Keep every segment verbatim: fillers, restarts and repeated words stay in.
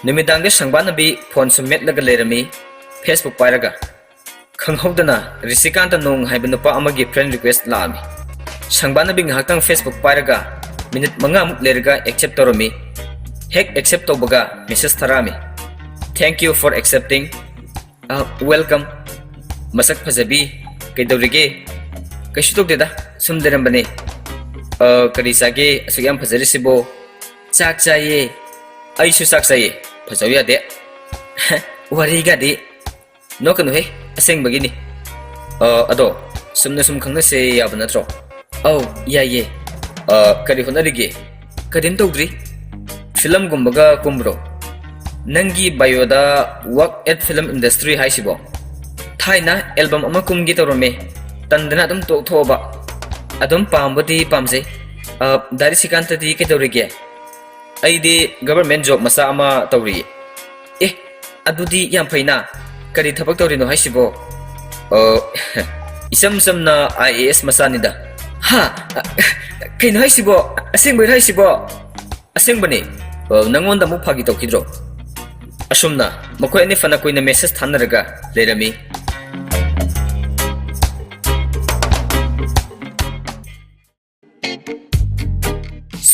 ꯅꯨꯃꯤꯗꯥꯡꯗ ꯁꯪꯕꯥꯅꯕꯤ ꯐꯣꯟ ꯁꯨꯝ ꯃꯦꯠꯂꯒ ꯂꯩꯔꯝꯃꯤ, Facebook ꯄꯥꯏꯔꯒ꯫ ꯈꯪꯍꯧꯗꯅ ꯔꯤꯁꯤꯀꯥꯟꯇ ꯅꯣꯡ ꯍꯥꯏꯕ ꯅꯨꯄꯥ ꯑꯃꯒꯤ friend request ꯂꯥꯛꯑꯝꯃꯤ꯫ ꯁꯪꯕꯥꯅꯕꯤ ꯉꯥꯏꯍꯥꯛꯇꯪ Facebook ꯄꯥꯏꯔꯒ ꯃꯤꯅꯤꯠ ꯃꯉꯥꯃꯨꯛ ꯂꯩꯔꯒ accept ꯇꯧꯔꯝꯃꯤ꯫ ꯍꯦꯛ accept ꯇꯧꯕꯒ message ꯊꯥꯔꯛꯑꯝꯃꯤ, "Thank you for accepting." "ꯑ, welcome꯫ ꯃꯁꯛ ꯐꯖꯕꯤ, ꯀꯩꯗꯧꯔꯤꯒꯦ?" "ꯀꯩꯁꯨ ꯇꯧꯗꯦꯗ, ꯁꯨꯝ ꯂꯩꯔꯝꯕꯅꯦ꯫ ꯑ, ꯀꯔꯤ ꯆꯥꯒꯦ ꯑꯁꯨꯛ ꯌꯥꯝ ꯐꯖꯔꯤꯁꯤꯕꯣ?" "ꯆꯥꯛ ꯆꯥꯏꯌꯦ꯫" "ꯑꯩꯁꯨ ꯆꯥꯛ ꯆꯥꯏꯌꯦ꯫" "ꯐꯖꯧ ꯌꯥꯗꯦ꯫" "ꯋꯥꯔꯤꯒꯗꯤ꯫" "ꯅꯣꯛꯀꯅꯨꯍꯦ, ꯑꯁꯦꯡꯕꯒꯤꯅꯤ꯫ ꯑ, ꯑꯗꯣ, ꯁꯨꯝꯅ ꯁꯨꯝ ꯈꯪꯅꯁꯦ ꯌꯥꯕ ꯅꯠꯇ꯭ꯔꯣ?" "ꯑꯧ, ꯌꯥꯏꯌꯦ꯫" "ꯑ, ꯀꯔꯤ ꯍꯣꯠꯅꯔꯤꯒꯦ?" "ꯀꯔꯤꯝ ꯇꯧꯗ꯭ꯔꯤ꯫" "ꯐꯤꯂꯝꯒꯨꯝꯕꯒ ꯀꯨꯝꯕ꯭ꯔꯣ?" "ꯅꯪꯒꯤ bio the work at film industry ꯍꯥꯏꯁꯤꯕꯣ?" "ꯊꯥꯏꯅ album ꯑꯃ ꯀꯨꯝꯒꯦ ꯇꯧꯔꯝꯃꯦ, ꯇꯟꯗꯅ ꯑꯗꯨꯝ ꯇꯣꯛꯊꯣꯛꯑꯕ꯫ ꯑꯗꯨꯝ ꯄꯥꯝꯕꯗꯤ ꯄꯥꯝꯖꯩ꯫" "ꯑ, ꯗꯥ ꯔꯤꯁꯤꯀꯥꯟꯇꯗꯤ ꯀꯩꯗꯧꯔꯤꯒꯦ?" "ꯑꯩꯗꯤ government job ꯃꯆꯥ ꯑꯃ ꯇꯧꯔꯤꯌꯦ꯫" "ꯑꯦ, ꯑꯗꯨꯗꯤ ꯌꯥꯝ ꯐꯩꯅ꯫ ꯀꯔꯤ ꯊꯕꯛ ꯇꯧꯔꯤꯅꯣ ꯍꯥꯏꯁꯤꯕꯣ?" "ꯑ, ꯏꯆꯝ ꯆꯝꯅ IAS ꯃꯆꯥꯅꯤꯗ꯫" "ꯍꯥ? ꯑ, ꯀꯩꯅꯣ ꯍꯥꯏꯁꯤꯕꯣ? ꯑꯁꯦꯡꯕꯩꯔꯣ ꯍꯥꯏꯁꯤꯕꯣ?" "ꯑꯁꯦꯡꯕꯅꯦ꯫ ꯑ, ꯅꯪꯉꯣꯟꯗ ꯑꯃꯨꯛ ꯐꯥꯒꯤ ꯇꯧꯈꯤꯗ꯭ꯔꯣ?" ꯑꯁꯨꯝꯅ ꯃꯈꯣꯏ ꯑꯅꯤ ꯐꯅ ꯀꯨꯏꯅ message ꯊꯥꯅꯔꯒ ꯂꯩꯔꯝꯃꯤ꯫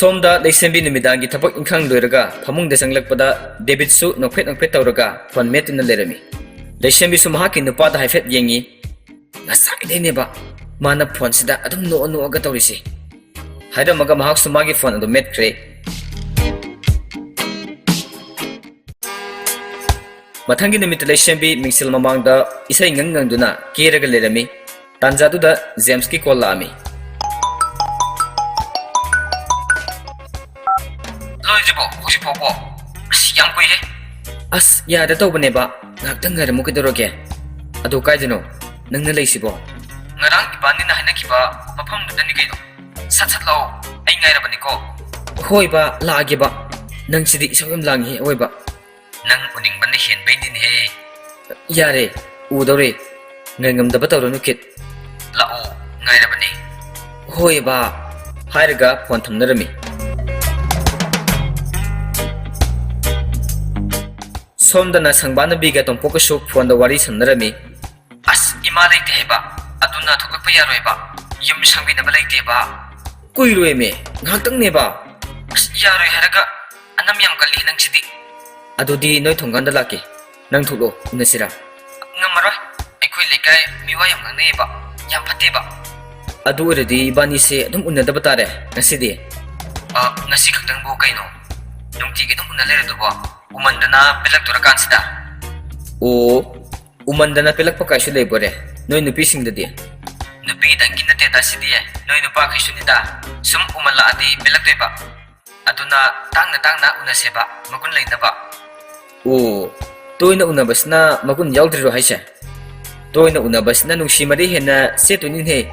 ꯁꯣꯝꯗ ꯂꯩꯁꯦꯝꯕꯤ ꯅꯨꯃꯤꯗꯥꯡꯒꯤ ꯊꯕꯛ ꯏꯪꯈꯥꯡ ꯂꯣꯏꯔꯒ ꯐꯃꯨꯡꯗ ꯆꯪꯂꯛꯄꯗ ꯗꯦꯕꯤꯠꯁꯨ ꯅꯣꯛꯐꯦꯠ ꯅꯣꯛꯐꯦꯠ ꯇꯧꯔꯒ ꯐꯣꯟ ꯃꯦꯠꯇꯨꯅ ꯂꯩꯔꯝꯃꯤ꯫ ꯂꯩꯁꯦꯝꯕꯤꯁꯨ ꯃꯍꯥꯛꯀꯤ ꯅꯨꯄꯥꯗ ꯍꯥꯏꯐꯦꯠ ꯌꯦꯡꯉꯤ꯫ ꯉꯁꯥꯏꯗꯩꯅꯦꯕ ꯃꯥꯅ ꯐꯣꯟꯁꯤꯗ ꯑꯗꯨꯝ ꯅꯣꯛꯑ ꯅꯣꯛꯑꯒ ꯇꯧꯔꯤꯁꯦ꯫ ꯍꯥꯏꯔꯝꯃꯒ ꯃꯍꯥꯛꯁꯨ ꯃꯥꯒꯤ ꯐꯣꯟ ꯑꯗꯨ ꯃꯦꯠꯈ꯭ꯔꯦ꯫ ꯃꯊꯪꯒꯤ ꯅꯨꯃꯤꯠꯇ ꯂꯩꯁꯦꯝꯕꯤ ꯃꯤꯡꯁꯦꯜ ꯃꯃꯥꯡꯗ ꯏꯁꯩ ꯉꯪ ꯉꯪꯗꯨꯅ ꯀꯦꯔꯒ ꯂꯩꯔꯝꯃꯤ꯫ ꯇꯥꯟꯖꯥꯗꯨꯗ ꯖꯦꯝꯁꯀꯤ ꯀꯣꯜ ꯂꯥꯛꯑꯝꯃꯤ꯫ "ꯂꯣꯏꯗ꯭ꯔꯤꯕꯣ ꯍꯧꯖꯤꯛ ꯐꯥꯎꯕꯣ? ꯑꯁ, ꯌꯥꯝ ꯀꯨꯏꯔꯦ꯫" "ꯑꯁ, ꯌꯥꯗ ꯇꯧꯕꯅꯦꯕ, ꯉꯥꯏꯍꯥꯛꯇꯪ ꯉꯥꯏꯔꯝꯃꯨ, ꯀꯩꯗꯧꯔꯒꯦ?" "ꯑꯗꯣ ꯀꯥꯏꯗꯅꯣ ꯅꯪꯅ ꯂꯩꯁꯤꯕꯣ?" ꯉꯔꯥꯡ ꯏꯕꯥꯅꯤꯅ ꯍꯥꯏꯅꯈꯤꯕ ꯃꯐꯝꯗꯨꯗꯅꯤ ꯀꯩꯅꯣ꯫ ꯁꯠ ꯁꯠ ꯂꯥꯛꯑꯣ, ꯑꯩ ꯉꯥꯏꯔꯕꯅꯤꯀꯣ꯫ ꯍꯣꯏ ꯕꯥ, ꯂꯥꯛꯑꯒꯦ ꯕꯥ꯫ ꯅꯪꯁꯤꯗꯤ ꯏꯁꯧ ꯌꯥꯝ ꯂꯥꯡꯉꯤꯍꯦ ꯑꯋꯣꯏꯕ꯫ ꯅꯪ ꯎꯅꯤꯡꯕꯅ ꯍꯦꯟꯕꯩꯅꯤꯅꯦꯍꯦ꯫ ꯌꯥꯔꯦ, ꯎꯗꯧꯔꯦ꯫ ꯉꯥꯏꯉꯝꯗꯕ ꯇꯧꯔꯅꯨ ꯀꯤꯠ꯫ ꯂꯥꯛꯑꯣ, ꯉꯥꯏꯔꯕꯅꯦ꯫ ꯍꯣꯏ ꯕꯥ꯫ ꯍꯥꯏꯔꯒ ꯐꯣꯟ ꯊꯝꯅꯔꯝꯃꯤ꯫ ꯁꯣꯝꯗꯅ ꯁꯪꯕꯥꯅꯕꯤꯒ ꯇꯣꯝꯄꯣꯛꯀꯁꯨ ꯐꯣꯟꯗ ꯋꯥꯔꯤ ꯁꯥꯟꯅꯔꯝꯃꯤ꯫ ꯑꯁ, ꯏꯃꯥ ꯂꯩꯇꯦ ꯍꯥꯏꯕ꯫ ꯑꯗꯨꯅ ꯊꯣꯛꯂꯛꯄ ꯌꯥꯔꯣꯏꯕ꯫ ꯌꯨꯝ ꯁꯪꯕꯤꯅꯕ ꯂꯩꯇꯦꯕ꯫ ꯀꯨꯏꯔꯣꯏꯃꯦ, ꯉꯥꯏꯍꯥꯛꯇꯪꯅꯦꯕ꯫ ꯑꯁ, ꯌꯥꯔꯣꯏ ꯍꯥꯏꯔꯒ ꯑꯅꯝ ꯌꯥꯝ ꯀꯜꯂꯤ ꯅꯪꯁꯤꯗꯤ꯫ ꯑꯗꯨꯗꯤ ꯅꯣꯏ ꯊꯣꯡꯒꯥꯟꯗ ꯂꯥꯛꯀꯦ꯫ ꯅꯪ ꯊꯣꯛꯂꯛꯑꯣ, ꯎꯅꯁꯤꯔꯥ? ꯉꯝꯃꯔꯣꯏ꯫ ꯑꯩꯈꯣꯏ ꯂꯩꯀꯥꯏ ꯃꯤꯋꯥ ꯌꯥꯝ ꯉꯥꯡꯅꯩꯌꯦꯕ꯫ ꯌꯥꯝ ꯐꯠꯇꯦꯕ꯫ ꯑꯗꯨ ꯑꯣꯏꯔꯗꯤ ꯏꯕꯥꯅꯤꯁꯦ ꯑꯗꯨꯝ ꯎꯅꯗꯕ ꯇꯥꯔꯦ ꯉꯁꯤꯗꯤ꯫ ꯑ, ꯉꯁꯤ ꯈꯛꯇꯪꯕꯨ ꯀꯩꯅꯣ? ꯅꯨꯡꯇꯤꯒꯤ ꯑꯗꯨꯝ ꯎꯅ ꯂꯩꯔꯗꯨꯕꯣ? ꯎꯃꯟꯗꯅ ꯄꯦꯜꯂꯛꯇꯣꯔꯀꯥꯟꯁꯤꯗ꯫ ꯑꯣ, ꯎꯃꯟꯗꯅ ꯄꯦꯜꯂꯛꯄ ꯀꯥꯏꯁꯨ ꯂꯩꯕꯣꯔꯦ ꯅꯣꯏ ꯅꯨꯄꯤꯁꯤꯡꯗꯗꯤ? ꯅꯨꯄꯤꯗꯪꯒꯤ ꯅꯠꯇꯦꯗ ꯁꯤꯗꯤ, ꯅꯣꯏ ꯅꯨꯄꯥꯈꯩꯁꯨꯅꯤꯗ꯫ ꯁꯨꯝ ꯎꯃꯜꯂꯛꯑꯗꯤ ꯄꯦꯜꯂꯛꯇꯣꯏꯕ꯫ ꯑꯗꯨꯅ ꯇꯥꯡꯅ ꯇꯥꯡꯅ ꯎꯅꯁꯦꯕ, ꯃꯒꯨꯟ ꯂꯩꯅꯕ꯫ ꯑꯣ, ꯇꯣꯏꯅ ꯎꯅꯕꯁꯤꯅ ꯃꯒꯨꯟ ꯌꯥꯎꯗ꯭ꯔꯤꯔꯣ ꯍꯥꯏꯁꯦ? ꯇꯣꯏꯅ ꯎꯅꯕꯁꯤꯅ ꯅꯨꯡꯁꯤ ꯃꯔꯤ ꯍꯦꯟꯅ ꯁꯦꯠꯇꯣꯏꯅꯤꯅꯦ꯫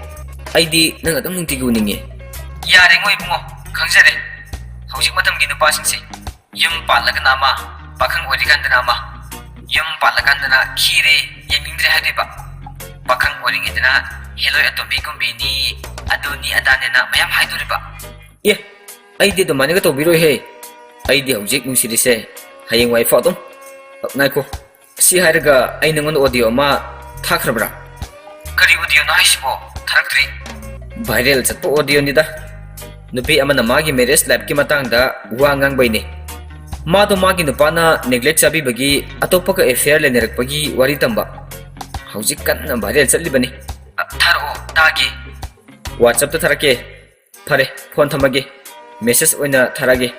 ꯑꯩꯗꯤ ꯅꯪ ꯑꯗꯨꯝ ꯅꯨꯡꯇꯤꯒꯤ ꯎꯅꯤꯡꯉꯦ꯫ ꯌꯥꯔꯦꯉꯣ ꯏꯕꯨꯡꯉꯣ, ꯈꯪꯖꯔꯦ꯫ ꯍꯧꯖꯤꯛ ꯃꯇꯝꯒꯤ ꯅꯨꯄꯥꯁꯤꯡꯁꯦ ꯌꯨꯝ ꯄꯥꯜꯂꯒꯅ ꯑꯃ, ꯄꯥꯈꯪ ꯑꯣꯏꯔꯤꯀꯥꯟꯗꯅ ꯑꯃ꯫ ꯌꯨꯝ ꯄꯥꯜꯂꯀꯥꯟꯗꯅ ꯈꯤꯔꯦ, ꯌꯦꯡꯅꯤꯡꯗ꯭ꯔꯦ ꯍꯥꯏꯗꯣꯏꯕ꯫ ꯄꯥꯈꯪ ꯑꯣꯏꯔꯤꯉꯩꯗꯅ ꯍꯦꯂꯣꯏ ꯑꯇꯣꯝꯕꯤꯒꯨꯝꯕꯤꯅꯤ, ꯑꯗꯨꯅꯤ ꯑꯗꯥꯅꯦꯅ ꯃꯌꯥꯝ ꯍꯥꯏꯗꯣꯔꯤꯕ꯫ ꯑꯦ, ꯑꯩꯗꯤ ꯑꯗꯨꯃꯥꯏꯅꯒ ꯇꯧꯕꯤꯔꯣꯏꯍꯦ꯫ ꯑꯩꯗꯤ ꯍꯧꯖꯤꯛ ꯅꯨꯡꯁꯤꯔꯤꯁꯦ ꯍꯌꯦꯡꯋꯥꯏꯐꯥꯎ ꯑꯗꯨꯝ꯫ ꯉꯥꯏꯈꯣ, ꯁꯤ ꯍꯥꯏꯔꯒ ꯑꯩ ꯅꯉꯣꯟꯗ ꯑꯣꯗꯤꯑꯣ ꯑꯃ ꯊꯥꯈ꯭ꯔꯕ꯭ꯔꯥ? ꯀꯔꯤ ꯑꯣꯗꯤꯑꯣꯅꯣ ꯍꯥꯏꯁꯤꯕꯣ? ꯊꯥꯔꯛꯇ꯭ꯔꯤ꯫ ꯚꯥꯏꯔꯦꯜ ꯆꯠꯄ ꯑꯣꯗꯤꯑꯣꯅꯤꯗ꯫ ꯅꯨꯄꯤ ꯑꯃꯅ ꯃꯥꯒꯤ ꯃꯦꯔꯦꯖ ꯂꯥꯏꯐꯀꯤ ꯃꯇꯥꯡꯗ ꯋꯥ ꯉꯥꯡꯕꯩꯅꯦ꯫ ꯃꯥꯗꯣ ꯃꯥꯒꯤ ꯅꯨꯄꯥꯅ ꯅꯦꯒ꯭ꯂꯦꯛ ꯆꯥꯕꯤꯕꯒꯤ ꯑꯇꯣꯞꯄꯒ ꯑꯦꯐꯤꯌꯔ ꯂꯩꯅꯔꯛꯄꯒꯤ ꯋꯥꯔꯤ ꯇꯝꯕ꯫ ꯍꯧꯖꯤꯛ ꯀꯟꯅ ꯚꯥꯏꯔꯦꯜ ꯆꯠꯂꯤꯕꯅꯤ꯫ ꯑ, ꯊꯥꯔꯛꯑꯣ, ꯇꯥꯒꯦ꯫ WhatsApp-ꯇ ꯊꯥꯔꯛꯀꯦ꯫ ꯐꯔꯦ, ꯐꯣꯟ ꯊꯝꯃꯒꯦ꯫ ꯃꯦꯁꯦꯖ ꯑꯣꯏꯅ ꯊꯥꯔꯛꯑꯒꯦ꯫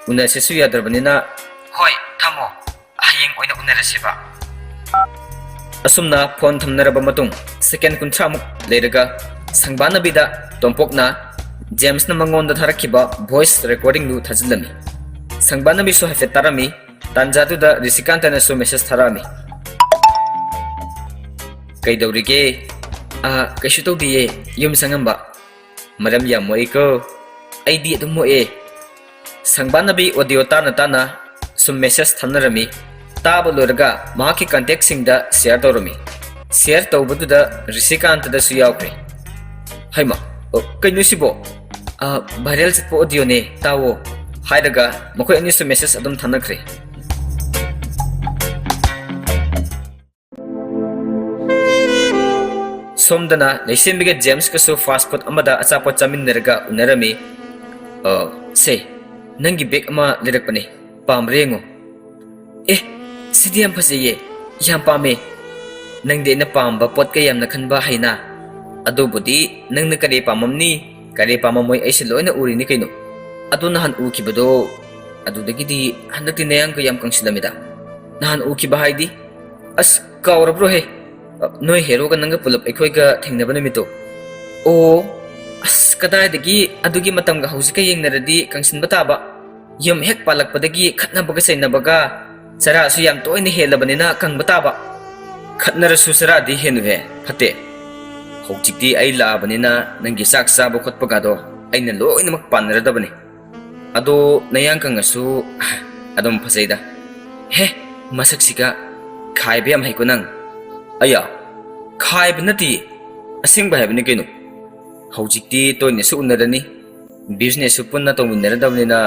ꯎꯅꯁꯦꯁꯨ ꯌꯥꯗ꯭ꯔꯕꯅꯤꯅ꯫ ꯍꯣꯏ, ꯊꯝꯃꯣ꯫ ꯍꯌꯦꯡ ꯑꯣꯏꯅ ꯎꯅꯔꯁꯦꯕ꯫ ꯑꯁꯨꯝꯅ ꯐꯣꯟ ꯊꯝꯅꯔꯕ ꯃꯇꯨꯡ ꯁꯦꯀꯦꯟ ꯀꯨꯟꯊ꯭ꯔꯥꯃꯨꯛ ꯂꯩꯔꯒ ꯁꯪꯕꯥꯅꯕꯤꯗ ꯇꯣꯝꯄꯣꯛꯅ ꯖꯦꯝꯁꯅ ꯃꯉꯣꯟꯗ ꯊꯥꯔꯛꯈꯤꯕ ꯚꯣꯏꯁ ꯔꯦꯀꯣꯔꯗꯤꯡꯗꯨ ꯊꯥꯖꯤꯜꯂꯝꯃꯤ꯫ ꯁꯪꯕꯥꯅꯕꯤꯁꯨ ꯍꯥꯏꯐꯦꯠ ꯇꯥꯔꯝꯃꯤ꯫ ꯇꯥꯟꯖꯥꯗꯨꯗ ꯔꯤꯁꯤꯀꯥꯟꯇꯅꯁꯨ ꯃꯦꯁꯦꯖ ꯊꯥꯔꯛꯑꯝꯃꯤ꯫ "ꯀꯩꯗꯧꯔꯤꯒꯦ?" "ꯑ, ꯀꯩꯁꯨ ꯇꯧꯗꯤꯌꯦ, ꯌꯨꯝ ꯁꯪꯉꯝꯕ꯫ ꯃꯔꯝ ꯌꯥꯝ ꯃꯣꯛꯏꯀꯣ꯫ ꯑꯩꯗꯤ ꯑꯗꯨꯝ ꯃꯣꯛꯑꯦ꯫" ꯁꯪꯕꯥꯅꯕꯤ audio ꯇꯥꯅ ꯇꯥꯅ ꯁꯨꯝ message ꯊꯥꯅꯔꯝꯃꯤ꯫ ꯇꯥꯕ ꯂꯣꯏꯔꯒ ꯃꯍꯥꯛꯀꯤ contactꯁꯤꯡꯗ share ꯇꯧꯔꯝꯃꯤ꯫ Share ꯇꯧꯕꯗꯨꯗ ꯔꯤꯁꯤꯀꯥꯟꯇꯗꯁꯨ ꯌꯥꯎꯈ꯭ꯔꯦ꯫ "ꯍꯩꯃ, ꯑ, ꯀꯩꯅꯣ ꯁꯤꯕꯣ? ꯑ, viral ꯆꯠꯄ audioꯅꯦ, ꯇꯥꯎꯑꯣ꯫" ꯍꯥꯏꯔꯒ ꯃꯈꯣꯏ ꯑꯅꯤꯁꯨ message ꯑꯗꯨꯝ ꯊꯥꯅꯈ꯭ꯔꯦ꯫ ꯁꯣꯝꯗꯅ ꯂꯩꯁꯦꯝꯕꯤꯒ ꯖꯦꯝꯁꯀꯁꯨ fast food ꯑꯃꯗ ꯑꯆꯥꯄꯣꯠ ꯆꯥꯃꯤꯟꯅꯔꯒ ꯎꯅꯔꯝꯃꯤ꯫ "ꯑ, ꯁꯦ, ꯅꯪꯒꯤ bag ꯑꯃ ꯂꯩꯔꯛꯄꯅꯦ, ꯄꯥꯝꯕ꯭ꯔꯥ ꯌꯦꯡꯉꯨ꯫" "ꯑꯦ, ꯁꯤꯗꯤ ꯌꯥꯝ ꯐꯖꯩꯌꯦ, ꯌꯥꯝ ꯄꯥꯝꯃꯦ꯫ ꯅꯪꯗꯤ ꯑꯩꯅ ꯄꯥꯝꯕ ꯄꯣꯠꯀ ꯌꯥꯝꯅ ꯈꯟꯕ ꯍꯩꯅ꯫ ꯑꯗꯨꯕꯨꯗꯤ ꯅꯪꯅ ꯀꯔꯤ ꯄꯥꯝꯃꯝꯅꯤ, ꯀꯔꯤ ꯄꯥꯝꯃꯝꯃꯣꯏ ꯑꯩꯁꯦ ꯂꯣꯏꯅ ꯎꯔꯤꯅꯤ ꯀꯩꯅꯣ꯫ ꯑꯗꯣ ꯅꯍꯥꯟ ꯎꯈꯤꯕꯗꯣ, ꯑꯗꯨꯗꯒꯤꯗꯤ ꯍꯟꯗꯛꯇꯤ ꯅꯌꯥꯡꯒ ꯌꯥꯝ ꯀꯪꯁꯤꯜꯂꯝꯃꯤꯗ꯫" "ꯅꯍꯥꯟ ꯎꯈꯤꯕ ꯍꯥꯏꯗꯤ?" "ꯑꯁ, ꯀꯥꯎꯔꯕ꯭ꯔꯣꯍꯦ? ꯅꯣꯏ ꯍꯦꯔꯣꯒ ꯅꯪꯒ ꯄꯨꯂꯞ ꯑꯩꯈꯣꯏꯒ ꯊꯦꯡꯅꯕ ꯅꯨꯃꯤꯠꯇꯣ꯫" "ꯑꯣ, ꯑꯁ, ꯀꯗꯥꯏꯗꯒꯤ ꯑꯗꯨꯒꯤ ꯃꯇꯝꯒ ꯍꯧꯖꯤꯛꯀ ꯌꯦꯡꯅꯔꯗꯤ ꯀꯪꯁꯤꯟꯕ ꯇꯥꯕ꯫ ꯌꯨꯝ ꯍꯦꯛ ꯄꯥꯜꯂꯛꯄꯗꯒꯤ ꯈꯠꯅꯕꯒ ꯆꯩꯅꯕꯒ, ꯆꯔꯥꯁꯨ ꯌꯥꯝ ꯇꯣꯏꯅ ꯍꯦꯜꯂꯕꯅꯤꯅ ꯀꯪꯕ ꯇꯥꯕ꯫" "ꯈꯠꯅꯔꯁꯨ ꯆꯔꯥꯗꯤ ꯍꯦꯟꯅꯨꯍꯦ, ꯐꯠꯇꯦ꯫ ꯍꯧꯖꯤꯛꯇꯤ ꯑꯩ ꯂꯥꯛꯑꯕꯅꯤꯅ ꯅꯪꯒꯤ ꯆꯥꯛ ꯆꯥꯕ ꯈꯣꯠꯄꯒꯗꯣ ꯑꯩꯅ ꯂꯣꯏꯅꯃꯛ ꯄꯥꯟꯅꯔꯗꯕꯅꯤ꯫ ꯑꯗꯣ ꯅꯌꯥꯡ ꯀꯪꯉꯁꯨ ꯑꯗꯨꯝ ꯐꯖꯩꯗ꯫" "ꯍꯦ, ꯃꯁꯛꯁꯤꯒ ꯈꯥꯏꯕ ꯌꯥꯝ ꯍꯩꯀꯣ ꯅꯪ꯫" "ꯑꯌꯥ, ꯈꯥꯏꯕ ꯅꯠꯇꯤꯌꯦ, ꯑꯁꯦꯡꯕ ꯍꯥꯏꯕꯅꯤ ꯀꯩꯅꯣ꯫ ꯍꯧꯖꯤꯛꯇꯤ ꯇꯣꯏꯅꯁꯨ ꯎꯅꯔꯅꯤ, businessꯁꯨ ꯄꯨꯟꯅ ꯇꯧꯃꯤꯟꯅꯔꯗꯕꯅꯤꯅ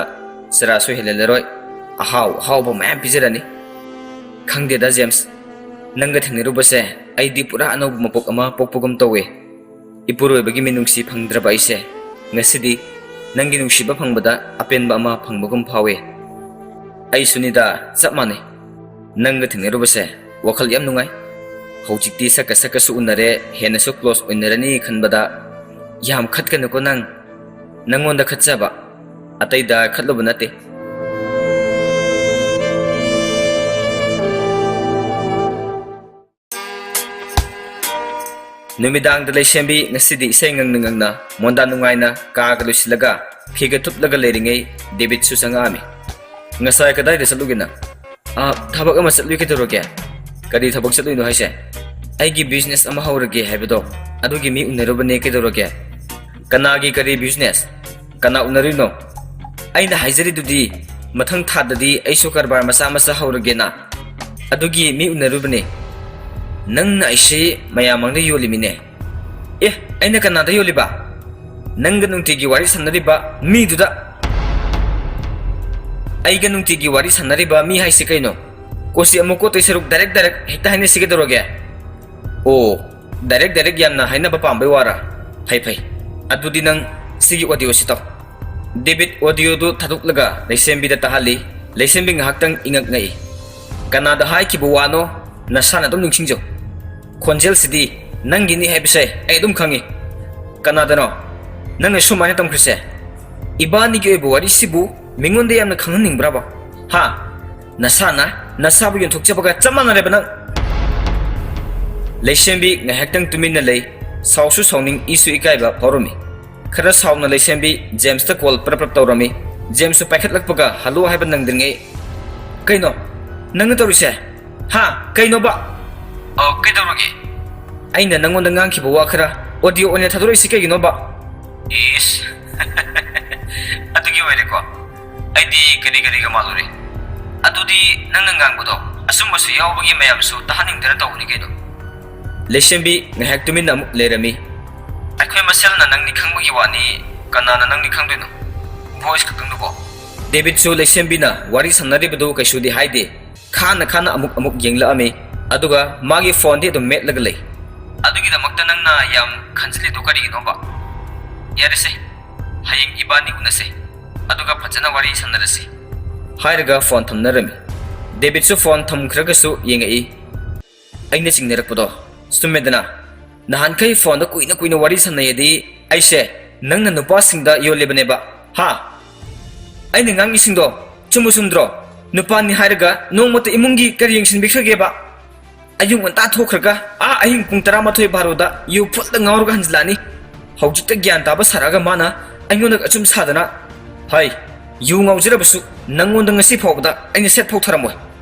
ꯆꯔꯥꯁꯨ ꯍꯦꯜꯍꯜꯂꯔꯣꯏ, ꯑꯍꯥꯎ ꯑꯍꯥꯎꯕ ꯃꯌꯥꯝ ꯄꯤꯖꯔꯅꯤ꯫" "ꯈꯪꯗꯦꯗ ꯖꯦꯝꯁ, ꯅꯪꯒ ꯊꯦꯡꯅꯔꯨꯕꯁꯦ ꯑꯩꯗꯤ ꯄꯨꯔꯥ ꯑꯅꯧꯕ ꯃꯄꯣꯛ ꯑꯃ ꯄꯣꯛꯄꯒꯨꯝ ꯇꯧꯋꯦ꯫ ꯏꯄꯨꯔꯣꯏꯕꯒꯤ ꯃꯤꯅꯨꯡꯁꯤ ꯐꯪꯗ꯭ꯔꯕ ꯑꯩꯁꯦ ꯉꯁꯤꯗꯤ ꯅꯪꯒꯤ ꯅꯨꯡꯁꯤꯕ ꯐꯪꯕꯗ ꯑꯄꯦꯟꯕ ꯑꯃ ꯐꯪꯕꯒꯨꯝ ꯐꯥꯎꯋꯦ꯫" "ꯑꯩꯁꯨꯅꯤꯗ, ꯆꯞ ꯃꯥꯟꯅꯩ꯫ ꯅꯪꯒ ꯊꯦꯡꯅꯔꯨꯕꯁꯦ ꯋꯥꯈꯜ ꯌꯥꯝ ꯅꯨꯡꯉꯥꯏ꯫ ꯍꯧꯖꯤꯛꯇꯤ ꯁꯛꯀ ꯁꯛꯀꯁꯨ ꯎꯅꯔꯦ, ꯍꯦꯟꯅꯁꯨ close ꯑꯣꯏꯅꯔꯅꯤ ꯈꯟꯕꯗ ꯌꯥꯝ ꯈꯠꯀꯅꯨꯀꯣ ꯅꯪ꯫ ꯅꯪꯉꯣꯟꯗ ꯈꯠꯆꯕ, ꯑꯇꯩꯗ ꯈꯠꯂꯨꯕ ꯅꯠꯇꯦ꯫" ꯅꯨꯃꯤꯗꯥꯡꯗ ꯂꯩꯁꯦꯝꯕꯤ ꯉꯁꯤꯗꯤ ꯏꯁꯩ ꯉꯪꯅ ꯉꯪꯅ ꯃꯣꯟꯗꯥ ꯅꯨꯡꯉꯥꯏꯅ ꯀꯥꯒ ꯂꯣꯏꯁꯤꯜꯂꯒ ꯐꯤꯒ ꯊꯨꯞꯂꯒ ꯂꯩꯔꯤꯉꯩ ꯗꯦꯕꯤꯠꯁꯨ ꯆꯪꯉꯛꯑꯝꯃꯤ꯫ "ꯉꯁꯥꯏ ꯀꯗꯥꯏꯗ ꯆꯠꯂꯨꯒꯦ ꯅꯪ?" "ꯑ, ꯊꯕꯛ ꯑꯃ ꯆꯠꯂꯨꯏ, ꯀꯩꯗꯧꯔꯒꯦ?" "ꯀꯔꯤ ꯊꯕꯛ ꯆꯠꯂꯨꯏꯅꯣ ꯍꯥꯏꯁꯦ?" "ꯑꯩꯒꯤ business ꯑꯃ ꯍꯧꯔꯒꯦ ꯍꯥꯏꯕꯗꯣ, ꯑꯗꯨꯒꯤ ꯃꯤ ꯎꯅꯔꯨꯕꯅꯦ, ꯀꯩꯗꯧꯔꯒꯦ? ꯀꯅꯥꯒꯤ ꯀꯔꯤ business? ꯀꯅꯥ ꯎꯅꯔꯨꯏꯅꯣ? ꯑꯩꯅ ꯍꯥꯏꯖꯔꯤꯗꯨꯗꯤ, ꯃꯊꯪ ꯊꯥꯗꯗꯤ ꯑꯩꯁꯨ ꯀꯔꯕꯥꯔ ꯃꯆꯥ ꯃꯆꯥ ꯍꯧꯔꯒꯦꯅ꯫ ꯑꯗꯨꯒꯤ ꯃꯤ ꯎꯅꯔꯨꯕꯅꯦ꯫ ꯅꯪꯅ ꯑꯩꯁꯤ ꯃꯌꯥꯝ ꯃꯥꯡꯗ ꯌꯣꯜꯂꯤꯃꯤꯅꯦ꯫ ꯑꯦ, ꯑꯩꯅ ꯀꯅꯥꯗ ꯌꯣꯜꯂꯤꯕ? ꯅꯪꯒ ꯅꯨꯡꯇꯤꯒꯤ ꯋꯥꯔꯤ ꯁꯥꯟꯅꯔꯤꯕ ꯃꯤꯗꯨꯗ꯫ ꯑꯩꯒ ꯅꯨꯡꯇꯤꯒꯤ ꯋꯥꯔꯤ ꯁꯥꯟꯅꯔꯤꯕ ꯃꯤ ꯍꯥꯏꯁꯤ ꯀꯩꯅꯣ? ꯀꯣꯆꯤ ꯑꯃꯨꯛ ꯀꯣꯠꯇꯣꯏ ꯁꯔꯨꯛ direct direct ꯍꯦꯛꯇ ꯍꯥꯏꯅꯁꯤ, ꯀꯩꯗꯧꯔꯒꯦ? ꯑꯣ, direct direct ꯌꯥꯝꯅ ꯍꯥꯏꯅꯕ ꯄꯥꯝꯕꯩ ꯋꯥꯔꯥ? ꯐꯩ ꯐꯩ꯫ ꯑꯗꯨꯗꯤ ꯅꯪ ꯁꯤꯒꯤ audio ꯁꯤ ꯇꯧ꯫ ꯗꯦꯕꯤꯠ audio ꯗꯨ ꯊꯥꯗꯣꯛꯂꯒ ꯂꯩꯁꯦꯝꯕꯤꯗ ꯇꯥꯍꯜꯂꯤ꯫ ꯂꯩꯁꯦꯝꯕꯤ ꯉꯥꯏꯍꯥꯛꯇꯪ ꯏꯉꯛ ꯉꯛꯏ꯫ "ꯀꯅꯥꯗ ꯍꯥꯏꯈꯤꯕ ꯋꯥꯅꯣ? ꯅꯁꯥꯅ ꯑꯗꯨꯝ ꯅꯤꯡꯁꯤꯡꯖꯧ꯫ ꯈꯣꯟꯖꯦꯜꯁꯤꯗꯤ ꯅꯪꯒꯤꯅꯤ ꯍꯥꯏꯕꯁꯦ ꯑꯩ ꯑꯗꯨꯝ ꯈꯪꯉꯤ꯫" "ꯀꯅꯥꯗꯅꯣ ꯅꯪꯅ ꯁꯨꯃꯥꯏꯅ ꯇꯝꯈ꯭ꯔꯤꯁꯦ?" "ꯏꯕꯥꯅꯤꯒꯤ ꯑꯣꯏꯕ ꯋꯥꯔꯤꯁꯤꯕꯨ ꯃꯤꯉꯣꯟꯗ ꯌꯥꯝꯅ ꯈꯪꯍꯟꯅꯤꯡꯕ꯭ꯔꯕ? ꯍꯥ? ꯅꯁꯥꯅ ꯅꯁꯥꯕꯨ ꯌꯣꯟꯊꯣꯛꯆꯕꯒ ꯆꯞ ꯃꯥꯟꯅꯔꯦꯕ ꯅꯪ!" ꯂꯩꯁꯦꯝꯕꯤ ꯉꯥꯏꯍꯥꯛꯇꯪ ꯇꯨꯃꯤꯟꯅ ꯂꯩ꯫ ꯁꯥꯎꯁꯨ ꯁꯥꯎꯅꯤꯡ, ꯏꯁꯨ ꯏꯀꯥꯏꯕ ꯐꯥꯎꯔꯝꯃꯤ꯫ ꯈꯔ ꯁꯥꯎꯅ ꯂꯩꯁꯦꯝꯕꯤ ꯖꯦꯝꯁꯇ call ꯄ꯭ꯔꯞ ꯄ꯭ꯔꯞ ꯇꯧꯔꯝꯃꯤ꯫ ꯖꯦꯝꯁꯁꯨ ꯄꯥꯏꯈꯠꯂꯛꯄꯒ hello ꯍꯥꯏꯕ ꯅꯪꯗ꯭ꯔꯤꯉꯩ, "ꯀꯩꯅꯣ ꯅꯪꯅ ꯇꯧꯔꯤꯁꯦ? ꯍꯥ? ꯀꯩꯅꯣꯕ?" "ꯑ, ꯀꯩꯗꯧꯔꯒꯦ?" "ꯑꯩꯅ ꯅꯪꯉꯣꯟꯗ ꯉꯥꯡꯈꯤꯕ ꯋꯥ ꯈꯔ audio ꯑꯣꯏꯅ ꯊꯥꯗꯣꯔꯛꯏꯁꯤ ꯀꯩꯒꯤꯅꯣꯕ?" "ꯏꯁ, ꯑꯗꯨꯒꯤ ꯑꯣꯏꯔꯦꯀꯣ? ꯑꯩꯗꯤ ꯀꯔꯤ ꯀꯔꯤꯒ ꯃꯥꯜꯂꯨꯔꯦ꯫ ꯑꯗꯨꯗꯤ ꯅꯪꯅ ꯉꯥꯡꯕꯗꯣ ꯑꯆꯨꯝꯕꯁꯨ ꯌꯥꯎꯕꯒꯤ ꯃꯌꯥꯝꯁꯨ ꯇꯥꯍꯟꯅꯤꯡꯗꯅ ꯇꯧꯕꯅꯤ ꯀꯩꯅꯣ꯫" ꯂꯩꯁꯦꯝꯕꯤ ꯉꯥꯏꯍꯥꯛ ꯇꯨꯃꯤꯟꯅ ꯑꯃꯨꯛ ꯂꯩꯔꯝꯃꯤ꯫ "ꯑꯩꯈꯣꯏ ꯃꯁꯦꯜꯅ ꯅꯪꯗꯤ ꯈꯪꯕꯒꯤ ꯋꯥꯅꯤ, ꯀꯅꯥꯅ ꯅꯪꯗꯤ ꯈꯪꯗꯣꯏꯅꯣ? Voice ꯈꯛꯇꯪꯗꯨꯕꯣ?" ꯗꯦꯕꯤꯠꯁꯨ ꯂꯩꯁꯦꯝꯕꯤꯅ ꯋꯥꯔꯤ ꯁꯥꯟꯅꯔꯤꯕꯗꯨ ꯀꯩꯁꯨꯗꯤ ꯍꯥꯏꯗꯦ꯫ ꯈꯥꯅ ꯈꯥꯅ ꯑꯃꯨꯛ ꯑꯃꯨꯛ ꯌꯦꯡꯂꯛꯑꯝꯃꯤ꯫ ꯑꯗꯨꯒ ꯃꯥꯒꯤ phoneꯗꯤ ꯑꯗꯨꯝ ꯃꯦꯠꯂꯒ ꯂꯩ꯫ "ꯑꯗꯨꯒꯤꯗꯃꯛꯇ ꯅꯪꯅ ꯌꯥꯝ ꯈꯟꯖꯤꯜꯂꯤꯗꯣ ꯀꯔꯤꯒꯤꯅꯣꯕ? ꯌꯥꯔꯦꯁꯦ, ꯍꯌꯦꯡ ꯏꯕꯥꯅꯤ ꯎꯅꯁꯦ꯫ ꯑꯗꯨꯒ ꯐꯖꯅ ꯋꯥꯔꯤ ꯁꯥꯟꯅꯔꯁꯤ꯫" ꯍꯥꯏꯔꯒ phone ꯊꯝꯅꯔꯝꯃꯤ꯫ ꯗꯦꯕꯤꯠꯁꯨ phone ꯊꯝꯈ꯭ꯔꯒꯁꯨ ꯌꯦꯡꯉꯛꯏ꯫ ꯑꯩꯅ ꯆꯤꯡꯅꯔꯛꯄꯗꯣ ꯆꯨꯝꯃꯦꯗꯅ꯫ ꯅꯍꯥꯟꯈꯩ phoneꯗ ꯀꯨꯏꯅ ꯀꯨꯏꯅ ꯋꯥꯔꯤ ꯁꯥꯟꯅꯩꯌꯦꯗꯤ ꯑꯩꯁꯦ ꯅꯪꯅ ꯅꯨꯄꯥꯁꯤꯡꯗ ꯌꯣꯜꯂꯤꯕꯅꯦꯕ, ꯍꯥ? ꯑꯩꯅ ꯉꯥꯡꯉꯤꯁꯤꯡꯗꯣ ꯆꯨꯝꯕ ꯆꯨꯝꯗ꯭ꯔꯣ? ꯅꯨꯄꯥꯅꯤ ꯍꯥꯏꯔꯒ ꯅꯣꯡꯃꯇ ꯏꯃꯨꯡꯒꯤ ꯀꯔꯤ ꯌꯦꯡꯁꯤꯟꯕꯤꯈ꯭ꯔꯒꯦꯕ? ꯑꯌꯨꯛ ꯉꯟꯇꯥ ꯊꯣꯛꯈ꯭ꯔꯒ ꯑꯥ ꯑꯍꯤꯡ ꯄꯨꯡ ꯇꯔꯥꯃꯥꯊꯣꯏ ꯕꯥꯔꯣꯗ ꯌꯨ ꯐꯨꯠꯇ ꯉꯥꯎꯔꯒ ꯍꯟꯖꯤꯜꯂꯛꯑꯅꯤ꯫ ꯍꯧꯖꯤꯛꯇ ꯒ꯭ꯌꯥꯟ ꯇꯥꯕ ꯁꯥꯔꯛꯑꯒ ꯃꯥꯅ ꯑꯩꯉꯣꯟꯗ ꯑꯆꯨꯝ ꯁꯥꯗꯅ꯫ ꯍꯩ, ꯌꯨ ꯉꯥꯎꯖꯔꯕꯁꯨ ꯅꯪꯉꯣꯟꯗ ꯉꯁꯤ ꯐꯥꯎꯕꯗ ꯑꯩꯅ ꯁꯦꯠ ꯐꯥꯎ ꯊꯔꯝꯃꯣꯏ꯫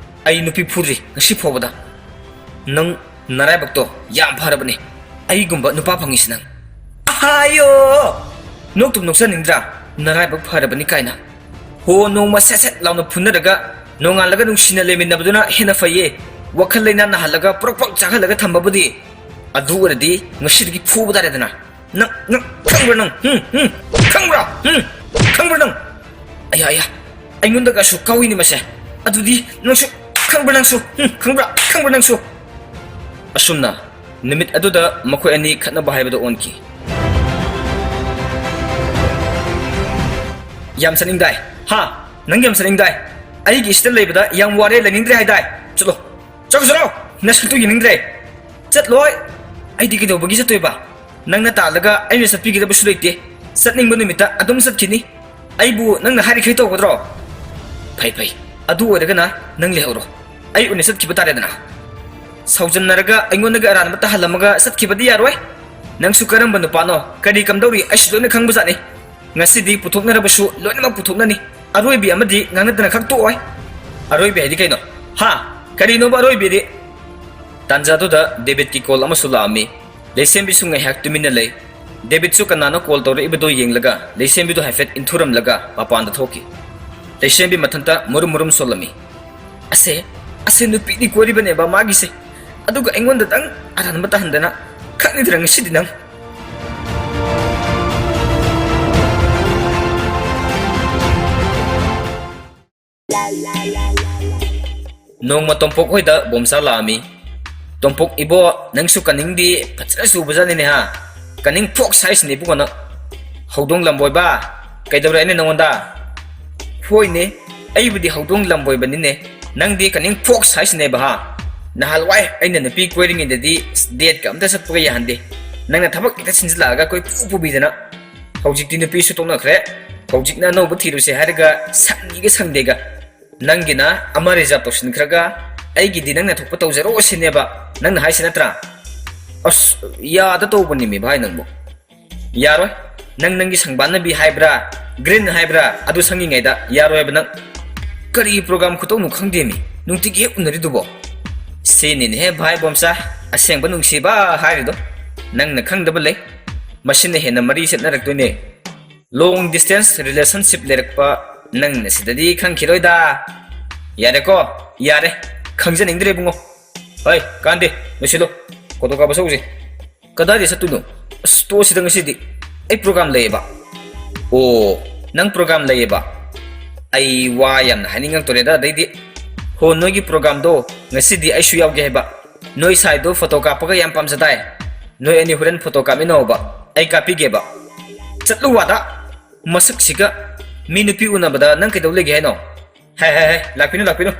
ꯑꯩ ꯅꯨꯄꯤ ꯐꯨꯗ꯭ꯔꯤ ꯉꯁꯤ ꯐꯥꯎꯕꯗ꯫ ꯅꯪ ꯅꯔꯥꯏꯕꯛꯇꯣ ꯌꯥꯝ ꯐꯔꯕꯅꯤ꯫ ꯑꯩꯒꯨꯝꯕ ꯅꯨꯄꯥ ꯐꯪꯉꯤꯁꯤ ꯅꯪ꯫ ꯑꯍꯥꯌꯣ! ꯅꯣꯛꯇꯨꯝ ꯅꯣꯛꯆꯅꯤꯡꯗ꯭ꯔꯥ? ꯅꯔꯥꯏꯕꯛ ꯐꯔꯕꯅꯤ ꯀꯥꯏꯅ꯫ ꯍꯣ, ꯅꯣꯡꯃ ꯁꯦꯠ ꯁꯦꯠ ꯂꯥꯎꯅ ꯐꯨꯅꯔꯒ ꯅꯣꯡꯉꯥꯜꯂꯒ ꯅꯨꯡꯁꯤꯅ ꯂꯩꯃꯤꯟꯅꯕꯗꯨꯅ ꯍꯦꯟꯅ ꯐꯩꯌꯦ꯫ ꯋꯥꯈꯜ ꯂꯩꯅꯥ ꯅꯥꯍꯜꯂꯒ ꯄ꯭ꯔꯣꯛ ꯄ꯭ꯔꯣꯛ ꯆꯥꯛꯍꯜꯂꯒ ꯊꯝꯕꯕꯨꯗꯤ꯫ ꯑꯗꯨ ꯑꯣꯏꯔꯗꯤ ꯉꯁꯤꯗꯒꯤ ꯐꯨꯕ ꯇꯥꯔꯦꯗꯅ꯫ ꯅꯪ, ꯅꯪ ꯈꯪꯕ꯭ꯔꯥ ꯅꯪ? ꯍꯨꯝ, ꯍꯨꯝ, ꯈꯪꯕ꯭ꯔꯥ? ꯍꯨꯝ, ꯈꯪꯕ꯭ꯔꯥ ꯅꯪ? ꯑꯌꯥ, ꯑꯌꯥ, ꯑꯩꯉꯣꯟꯗꯒꯁꯨ ꯀꯥꯎꯏꯅꯦ ꯃꯁꯦ꯫ ꯑꯗꯨꯗꯤ ꯅꯪꯁꯨ ꯈꯪꯕ꯭ꯔꯥ ꯅꯪꯁꯨ? ꯍꯨꯝ, ꯈꯪꯕ꯭ꯔꯥ? ꯈꯪꯕ꯭ꯔꯥ ꯅꯪꯁꯨ? ꯑꯁꯨꯝꯅ ꯅꯨꯃꯤꯠ ꯑꯗꯨꯗ ꯃꯈꯣꯏ ꯑꯅꯤ ꯈꯠꯅꯕ ꯍꯥꯏꯕꯗꯨ ꯑꯣꯟꯈꯤ꯫ ꯌꯥꯝ ꯆꯠꯅꯤꯡꯗꯥꯏ? ꯍꯥ? ꯅꯪ ꯌꯥꯝ ꯆꯠꯅꯤꯡꯗꯥꯏ? ꯑꯩꯒꯤ ꯁꯤꯗ ꯂꯩꯕꯗ ꯌꯥꯝ ꯋꯥꯔꯦ, ꯂꯩꯅꯤꯡꯗ꯭ꯔꯦ ꯍꯥꯏꯗꯥꯏ? ꯆꯠꯂꯣ꯫ ꯆꯠꯈ꯭ꯔꯣ, ꯆꯠꯈ꯭ꯔꯣ! ꯅꯁꯛꯇꯨ ꯌꯦꯡꯅꯤꯡꯗ꯭ꯔꯦ꯫ ꯆꯠꯂꯣꯏ꯫ ꯑꯩꯗꯤ ꯀꯩꯗꯧꯕꯒꯤ ꯆꯠꯇꯣꯏꯕ? ꯅꯪꯅ ꯇꯥꯜꯂꯒ ꯑꯩꯅ ꯆꯠꯄꯤꯒꯗꯕꯁꯨ ꯂꯩꯇꯦ꯫ ꯆꯠꯅꯤꯡꯕ ꯅꯨꯃꯤꯠꯇ ꯑꯗꯨꯝ ꯆꯠꯈꯤꯅꯤ꯫ ꯑꯩꯕꯨ ꯅꯪꯅ ꯍꯥꯏꯔꯤꯈꯩ ꯇꯧꯒꯗ꯭ꯔꯣ? ꯐꯩ, ꯐꯩ꯫ ꯑꯗꯨ ꯑꯣꯏꯔꯒꯅ ꯅꯪ ꯂꯩꯍꯧꯔꯣ꯫ ꯑꯩ ꯑꯣꯏꯅ ꯆꯠꯈꯤꯕ ꯇꯥꯔꯦꯗꯅ꯫ ꯁꯥꯎꯖꯟꯅꯔꯒ ꯑꯩꯉꯣꯟꯗꯒ ꯑꯔꯥꯟꯕ ꯇꯥꯍꯜꯂꯝꯃꯒ ꯆꯠꯈꯤꯕꯗꯤ ꯌꯥꯔꯣꯏ꯫ ꯅꯪꯁꯨ ꯀꯔꯝꯕ ꯅꯨꯄꯥꯅꯣ, ꯀꯔꯤ ꯀꯝꯗꯧꯔꯤ, ꯑꯩꯁꯨ ꯂꯣꯏꯅ ꯈꯪꯕꯖꯥꯠꯅꯤ꯫ ꯉꯁꯤꯗꯤ ꯄꯨꯊꯣꯛꯅꯔꯕꯁꯨ ꯂꯣꯏꯅꯃꯛ ꯄꯨꯊꯣꯛꯅꯅꯤ꯫ ꯑꯔꯣꯏꯕꯤ ꯑꯃꯗꯤ ꯉꯥꯡꯅꯗꯅ ꯈꯛ ꯇꯣꯛꯑꯣꯏ꯫ ꯑꯔꯣꯏꯕꯤ ꯍꯥꯏꯗꯤ ꯀꯩꯅꯣ? ꯍꯥ? ꯀꯔꯤꯅꯣꯕ ꯑꯔꯣꯏꯕꯤꯗꯤ? ꯇꯥꯟꯖꯥꯗꯨꯗ ꯗꯦꯕꯤꯠꯀꯤ ꯀꯣꯜ ꯑꯃꯁꯨ ꯂꯥꯛꯑꯝꯃꯤ꯫ ꯂꯩꯁꯦꯝꯕꯤꯁꯨ ꯉꯥꯏꯍꯥꯛ ꯇꯨꯃꯤꯟꯅ ꯂꯩ꯫ ꯗꯦꯕꯤꯠꯁꯨ ꯀꯅꯥꯅꯣ ꯀꯣꯜ ꯇꯧꯔꯛꯏꯕꯗꯣ ꯌꯦꯡꯂꯒ ꯂꯩꯁꯦꯝꯕꯤꯗꯣ ꯍꯥꯏꯐꯦꯠ ꯏꯟꯊꯨꯔꯝꯂꯒ ꯃꯄꯥꯟꯗ ꯊꯣꯛꯈꯤ꯫ ꯂꯩꯁꯦꯝꯕꯤ ꯃꯊꯟꯇ ꯃꯨꯔꯨꯝ ꯃꯨꯔꯨꯝ ꯁꯣꯜꯂꯝꯃꯤ꯫ "ꯑꯁꯦ, ꯑꯁꯦ ꯅꯨꯄꯤꯗꯤ ꯀꯣꯏꯔꯤꯕꯅꯦꯕ ꯃꯥꯒꯤꯁꯦ꯫ ꯑꯗꯨꯒ ꯑꯩꯉꯣꯟꯗꯇꯪ ꯑꯔꯥꯟꯕ ꯇꯥꯍꯟꯗꯅ ꯈꯪꯗ꯭ꯔ ꯉꯁꯤꯗꯤ ꯅꯪ?" ꯅꯣꯡꯃ ꯇꯣꯝꯄꯣꯛ ꯍꯣꯏꯗ ꯕꯣꯝꯆꯥ ꯂꯥꯛꯑꯝꯃꯤ꯫ "ꯇꯣꯝꯄꯣꯛ ꯏꯕꯣ, ꯅꯪꯁꯨ ꯀꯅꯤꯡꯗꯤ ꯐꯖꯅ ꯆꯨꯕꯖꯥꯠꯅꯤꯅꯦ ꯍꯥ? ꯀꯅꯤꯡ ꯐꯣꯛꯁ ꯍꯥꯏꯁꯤꯅꯦ ꯏꯕꯨꯡꯉꯣ ꯅꯪ꯫ ꯍꯧꯗꯣꯡ ꯂꯝꯕꯣꯏꯕ, ꯀꯩꯗꯧꯔꯦ ꯍꯥꯏꯅꯣ ꯅꯉꯣꯟꯗ?" "ꯍꯣꯏꯅꯦ, ꯑꯩꯕꯨꯗꯤ ꯍꯧꯗꯣꯡ ꯂꯝꯕꯣꯏꯕꯅꯤꯅꯦ꯫ ꯅꯪꯗꯤ ꯀꯅꯤꯡ ꯐꯣꯛꯁ ꯍꯥꯏꯁꯤꯅꯦꯕ ꯍꯥ? ꯅꯍꯥꯟꯋꯥꯏ ꯑꯩꯅ ꯅꯨꯄꯤ ꯀꯣꯏꯔꯤꯉꯩꯗꯗꯤ ꯗꯦꯠꯀ ꯑꯝꯇ ꯆꯠꯄꯒ ꯌꯥꯍꯟꯗꯦ꯫ ꯅꯪꯅ ꯊꯕꯛ ꯍꯦꯛꯇ ꯁꯤꯟꯖꯤꯜꯂꯛꯑꯒ ꯀꯣꯏꯄꯨ ꯄꯨꯕꯤꯗꯅ꯫ ꯍꯧꯖꯤꯛꯇꯤ ꯅꯨꯄꯤꯁꯨ ꯇꯣꯛꯅꯈ꯭ꯔꯦ꯫ ꯍꯧꯖꯤꯛꯅ ꯑꯅꯧꯕ ꯊꯤꯔꯨꯁꯦ ꯍꯥꯏꯔꯒ ꯁꯪꯉꯤꯒ ꯁꯪꯗꯦꯒ꯫ ꯅꯪꯒꯤꯅ ꯑꯃ ꯔꯤꯖꯥꯕ ꯇꯧꯁꯤꯟꯈ꯭ꯔꯒ ꯑꯩꯒꯤꯗꯤ ꯅꯪꯅ ꯊꯣꯛꯄ ꯇꯧꯖꯔꯣ ꯁꯤꯅꯦꯕ ꯅꯪꯅ ꯍꯥꯏꯁꯤ ꯅꯠꯇ꯭ꯔꯥ?" "ꯑꯁ, ꯌꯥꯗ ꯇꯧꯕꯅꯤꯃꯤ ꯚꯥꯏ ꯅꯪꯕꯨ꯫ ꯌꯥꯔꯣꯏ꯫ ꯅꯪ ꯅꯪꯒꯤ ꯁꯪꯕꯥꯟꯅꯕꯤ ꯍꯥꯏꯕ꯭ꯔꯥ, ꯒ꯭ꯔꯤꯟ ꯍꯥꯏꯕ꯭ꯔꯥ, ꯑꯗꯨ ꯁꯪꯉꯤꯉꯩꯗ ꯌꯥꯔꯣꯏꯕ ꯅꯪ꯫ ꯀꯔꯤ ꯄ꯭ꯔꯣꯒ꯭ꯔꯥꯝ ꯈꯨꯇꯧꯅꯣ ꯈꯪꯗꯦꯃꯤ, ꯅꯨꯡꯇꯤꯒꯤ ꯍꯦꯛ ꯎꯅꯔꯤꯗꯨꯕꯣ?" "ꯁꯤꯅꯤꯅꯦꯍꯦ ꯚꯥꯏ ꯕꯣꯝꯆꯥ, ꯑꯁꯦꯡꯕ ꯅꯨꯡꯁꯤꯕ ꯍꯥꯏꯔꯤꯗꯣ꯫ ꯅꯪꯅ ꯈꯪꯗꯕ ꯂꯩ꯫ ꯃꯁꯤꯅ ꯍꯦꯟꯅ ꯃꯔꯤ ꯆꯠꯅꯔꯛꯇꯣꯏꯅꯦ꯫ Long distance relationship ꯂꯩꯔꯛꯄ ꯅꯪꯅ ꯁꯤꯗꯗꯤ ꯈꯪꯈꯤꯔꯣꯏꯗ꯫ ꯌꯥꯔꯦꯀꯣ? ꯌꯥꯔꯦ꯫ ꯈꯪꯖꯅꯤꯡꯗ꯭ꯔꯦ ꯏꯕꯨꯡꯉꯣ꯫ ꯍꯣꯏ, ꯀꯥꯟꯗꯦ꯫ ꯂꯣꯏꯁꯤꯜꯂꯣ꯫ ꯐꯣꯇꯣ ꯀꯥꯞꯄ ꯆꯧꯁꯦ꯫ ꯀꯗꯥꯏꯗ ꯆꯠꯇꯣꯏꯅꯣ? ꯑꯁ, ꯇꯣꯛꯑꯁꯤꯗ ꯉꯁꯤꯗꯤ꯫ ꯑꯩ program ꯂꯩꯌꯦꯕ꯫ ꯑꯣ, ꯅꯪ program ꯂꯩꯌꯦꯕ? ꯑꯩ ꯋꯥ ꯌꯥꯝꯅ ꯍꯥꯏꯅꯤꯡꯉꯛꯇꯣꯔꯦꯗ ꯑꯗꯩꯗꯤ꯫ ꯍꯣ, ꯅꯣꯏꯒꯤ programꯗꯣ ꯉꯁꯤꯗꯤ ꯑꯩꯁꯨ ꯌꯥꯎꯒꯦ ꯍꯥꯏꯕ꯫ ꯅꯣꯏ ꯁꯥꯏꯗꯣ ꯐꯣꯇꯣ ꯀꯥꯞꯄꯒ ꯌꯥꯝ ꯄꯥꯝꯖꯗꯥꯏ꯫ ꯅꯣꯏ ꯑꯅꯤ ꯍꯣꯔꯦꯟ ꯐꯣꯇꯣ ꯀꯥꯞꯃꯤꯟꯅꯧꯕ꯫ ꯑꯩ ꯀꯥꯞꯄꯤꯒꯦꯕ꯫ ꯆꯠꯂꯨ ꯋꯥꯗ꯫ ꯃꯁꯛꯁꯤꯒ꯫ ꯃꯤ ꯅꯨꯄꯤ ꯎꯅꯕꯗ ꯅꯪ ꯀꯩꯗꯧ ꯂꯩꯒꯦ ꯍꯥꯏꯅꯣ? ꯍꯥꯏ, ꯍꯥꯏ, ꯍꯥꯏ, ꯂꯥꯛꯄꯤꯅꯨ, ꯂꯥꯛꯄꯤꯅꯨ꯫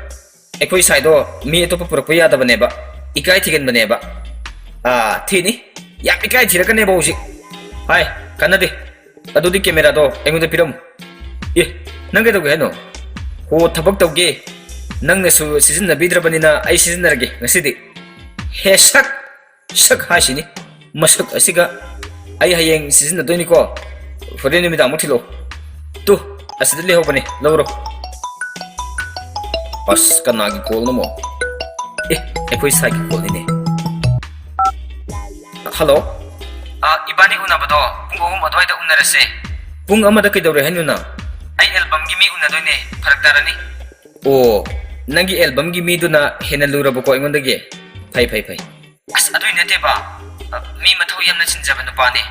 ꯑꯩꯈꯣꯏ ꯁꯥꯏꯗꯣ ꯃꯤ ꯑꯇꯣꯞꯄ ꯄꯨꯔꯛꯄ ꯌꯥꯗꯕꯅꯦꯕ꯫ ꯏꯀꯥꯏ ꯊꯤꯒꯟꯕꯅꯦꯕ꯫ ꯑꯥ, ꯊꯤꯅꯤ꯫ ꯌꯥꯝ ꯏꯀꯥꯏ ꯊꯤꯔꯛꯀꯅꯦꯕ ꯍꯧꯖꯤꯛ꯫ ꯍꯥꯏ, ꯀꯥꯟꯅꯗꯦ꯫ ꯑꯗꯨꯗꯤ cameraꯗꯣ ꯑꯩꯉꯣꯟꯗ ꯄꯤꯔꯝꯃꯨ꯫ ꯑꯦ, ꯅꯪ ꯀꯩꯗꯧꯒꯦ ꯍꯥꯏꯅꯣ? ꯍꯣ, ꯊꯕꯛ ꯇꯧꯒꯦ꯫ ꯅꯪꯅꯁꯨ ꯁꯤꯖꯤꯟꯅꯕꯤꯗ꯭ꯔꯕꯅꯤꯅ ꯑꯩ ꯁꯤꯖꯤꯟꯅꯔꯒꯦ ꯉꯁꯤꯗꯤ꯫ ꯍꯦ, ꯁꯛ! ꯁꯛ ꯍꯥꯏꯁꯤꯅꯤ꯫ ꯃꯁꯛ ꯑꯁꯤꯒ꯫ ꯑꯩ ꯍꯌꯦꯡ ꯁꯤꯖꯤꯟꯅꯗꯣꯏꯅꯤꯀꯣ꯫ ꯍꯣꯔꯦꯟ ꯅꯨꯃꯤꯗꯥꯡ ꯑꯃꯨꯛ ꯊꯤꯜꯂꯛꯑꯣ꯫ ꯇꯨ, ꯑꯁꯤꯗ ꯂꯩꯍꯧꯕꯅꯦ, ꯂꯧꯔꯣ꯫ ꯑꯁ, ꯀꯅꯥꯒꯤ callꯅꯣ ꯑꯃꯨꯛ? ꯑꯦ, ꯑꯩꯈꯣꯏ ꯁꯥꯏꯒꯤ callꯅꯤꯅꯦ꯫ Hello? ꯑ, ꯏꯕꯥꯅꯤ ꯎꯅꯕꯗꯣ ꯄꯨꯡ ꯑꯍꯨꯝ ꯑꯗꯨꯋꯥꯏꯗ ꯎꯅꯔꯁꯦ꯫ ꯄꯨꯡ ꯑꯃꯗ ꯀꯩꯗꯧꯔꯦ ꯍꯥꯏꯅꯣ ꯅꯪ? ꯑꯩ albumꯒꯤ ꯃꯤ ꯎꯅꯗꯣꯏꯅꯦ, ꯐꯔꯛ ꯇꯥꯔꯅꯤ꯫ ꯑꯣ, ꯅꯪꯒꯤ albumꯒꯤ ꯃꯤꯗꯨꯅ ꯍꯦꯟꯅ ꯂꯨꯔꯕꯀꯣ ꯑꯩꯉꯣꯟꯗꯒꯤ? ꯐꯩ, ꯐꯩ, ꯐꯩ꯫ ꯑꯁ, ꯑꯗꯨꯏ ꯅꯠꯇꯦꯕ꯫ ꯑ, ꯃꯤ ꯃꯊꯧ ꯌꯥꯝꯅ ꯆꯤꯟꯖꯕ ꯅꯨꯄꯥꯅꯦ꯫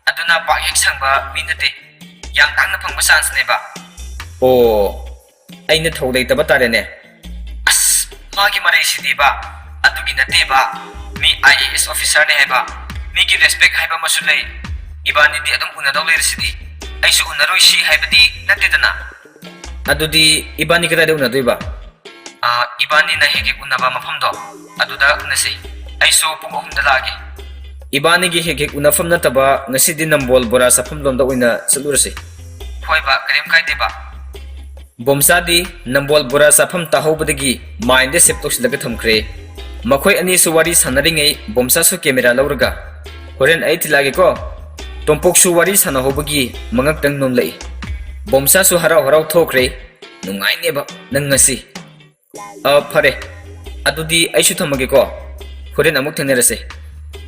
ꯑꯗꯨꯅ ꯄꯥꯛ ꯍꯦꯛ ꯁꯪꯕ ꯃꯤ ꯅꯠꯇꯦ꯫ ꯌꯥꯝ ꯇꯥꯡꯅ ꯐꯪꯕ chanceꯅꯦꯕ꯫ ꯑꯣ, ꯑꯩꯅ ꯊꯧ ꯂꯩꯇꯕ ꯇꯥꯔꯦꯅꯦ꯫ ꯑꯁ, ꯃꯥꯒꯤ ꯃꯔꯩꯁꯤꯗꯤꯕ꯫ ꯑꯗꯨꯒꯤ ꯅꯠꯇꯦꯕ꯫ ꯃꯤ IAS officerꯅꯦ ꯍꯥꯏꯕ꯫ ꯃꯤꯒꯤ respect ꯍꯥꯏꯕ ꯑꯃꯁꯨ ꯂꯩ꯫ ꯏꯕꯥꯅꯤꯗꯤ ꯑꯗꯨꯝ ꯎꯅꯗꯧ ꯂꯩꯔꯁꯤꯗꯤ꯫ ꯑꯩꯁꯨ ꯎꯅꯔꯣꯏꯁꯤ ꯍꯥꯏꯕꯗꯤ ꯅꯠꯇꯦꯗꯅ꯫ ꯑꯗꯨꯗꯤ ꯏꯕꯥꯅꯤ ꯀꯗꯥꯏꯗ ꯎꯅꯗꯣꯏꯕ? ꯑꯥ, ꯏꯕꯥꯅꯤꯅ ꯍꯦꯛ ꯍꯦꯛ ꯎꯅꯕ ꯃꯐꯝꯗꯣ, ꯑꯗꯨꯗ ꯎꯅꯁꯤ꯫ ꯑꯩꯁꯨ ꯄꯨꯡ ꯑꯍꯨꯝꯗ ꯂꯥꯛꯑꯒꯦ꯫ ꯏꯕꯥꯅꯤꯒꯤ ꯍꯦꯛ ꯍꯦꯛ ꯎꯅꯐꯝ ꯅꯠꯇꯕ ꯉꯁꯤꯗꯤ ꯅꯝꯕꯣꯜ ꯕꯣꯔꯥ ꯆꯥꯐꯝ ꯂꯣꯝꯗ ꯑꯣꯏꯅ ꯆꯠꯂꯨꯔꯁꯤ꯫ ꯍꯣꯏ ꯕꯥ, ꯀꯔꯤꯝ ꯀꯥꯏꯗꯦ ꯕꯥ꯫ ꯕꯣꯝꯆꯥꯗꯤ ꯅꯝꯕꯣꯜ ꯕꯣꯔꯥ ꯆꯥꯐꯝ ꯇꯥꯍꯧꯕꯗꯒꯤ mindꯗ save ꯇꯧꯁꯤꯜꯂꯒ ꯊꯝꯈ꯭ꯔꯦ꯫ ꯃꯈꯣꯏ ꯑꯅꯤꯁꯨ ꯋꯥꯔꯤ ꯁꯥꯟꯅꯔꯤꯉꯩ ꯕꯣꯝꯆꯥꯁꯨ camera ꯂꯧꯔꯒ, "ꯍꯣꯔꯦꯟ ꯑꯩ ꯊꯤꯜꯂꯛꯑꯒꯦꯀꯣ?" ꯇꯣꯝꯄꯣꯛꯁꯨ ꯋꯥꯔꯤ ꯁꯥꯟꯅꯍꯧꯕꯒꯤ ꯃꯉꯛꯇꯪ ꯅꯣꯝꯂꯛꯏ꯫ ꯕꯣꯝꯆꯥꯁꯨ ꯍꯔꯥꯎ ꯍꯔꯥꯎ ꯊꯣꯛꯈ꯭ꯔꯦ꯫ "ꯅꯨꯡꯉꯥꯏꯅꯦꯕ ꯅꯪ ꯉꯁꯤ꯫ ꯑ, ꯐꯔꯦ꯫ ꯑꯗꯨꯗꯤ ꯑꯩꯁꯨ ꯊꯝꯃꯒꯦꯀꯣ꯫ ꯍꯣꯔꯦꯟ ꯑꯃꯨꯛ ꯊꯦꯡꯅꯔꯁꯦ꯫"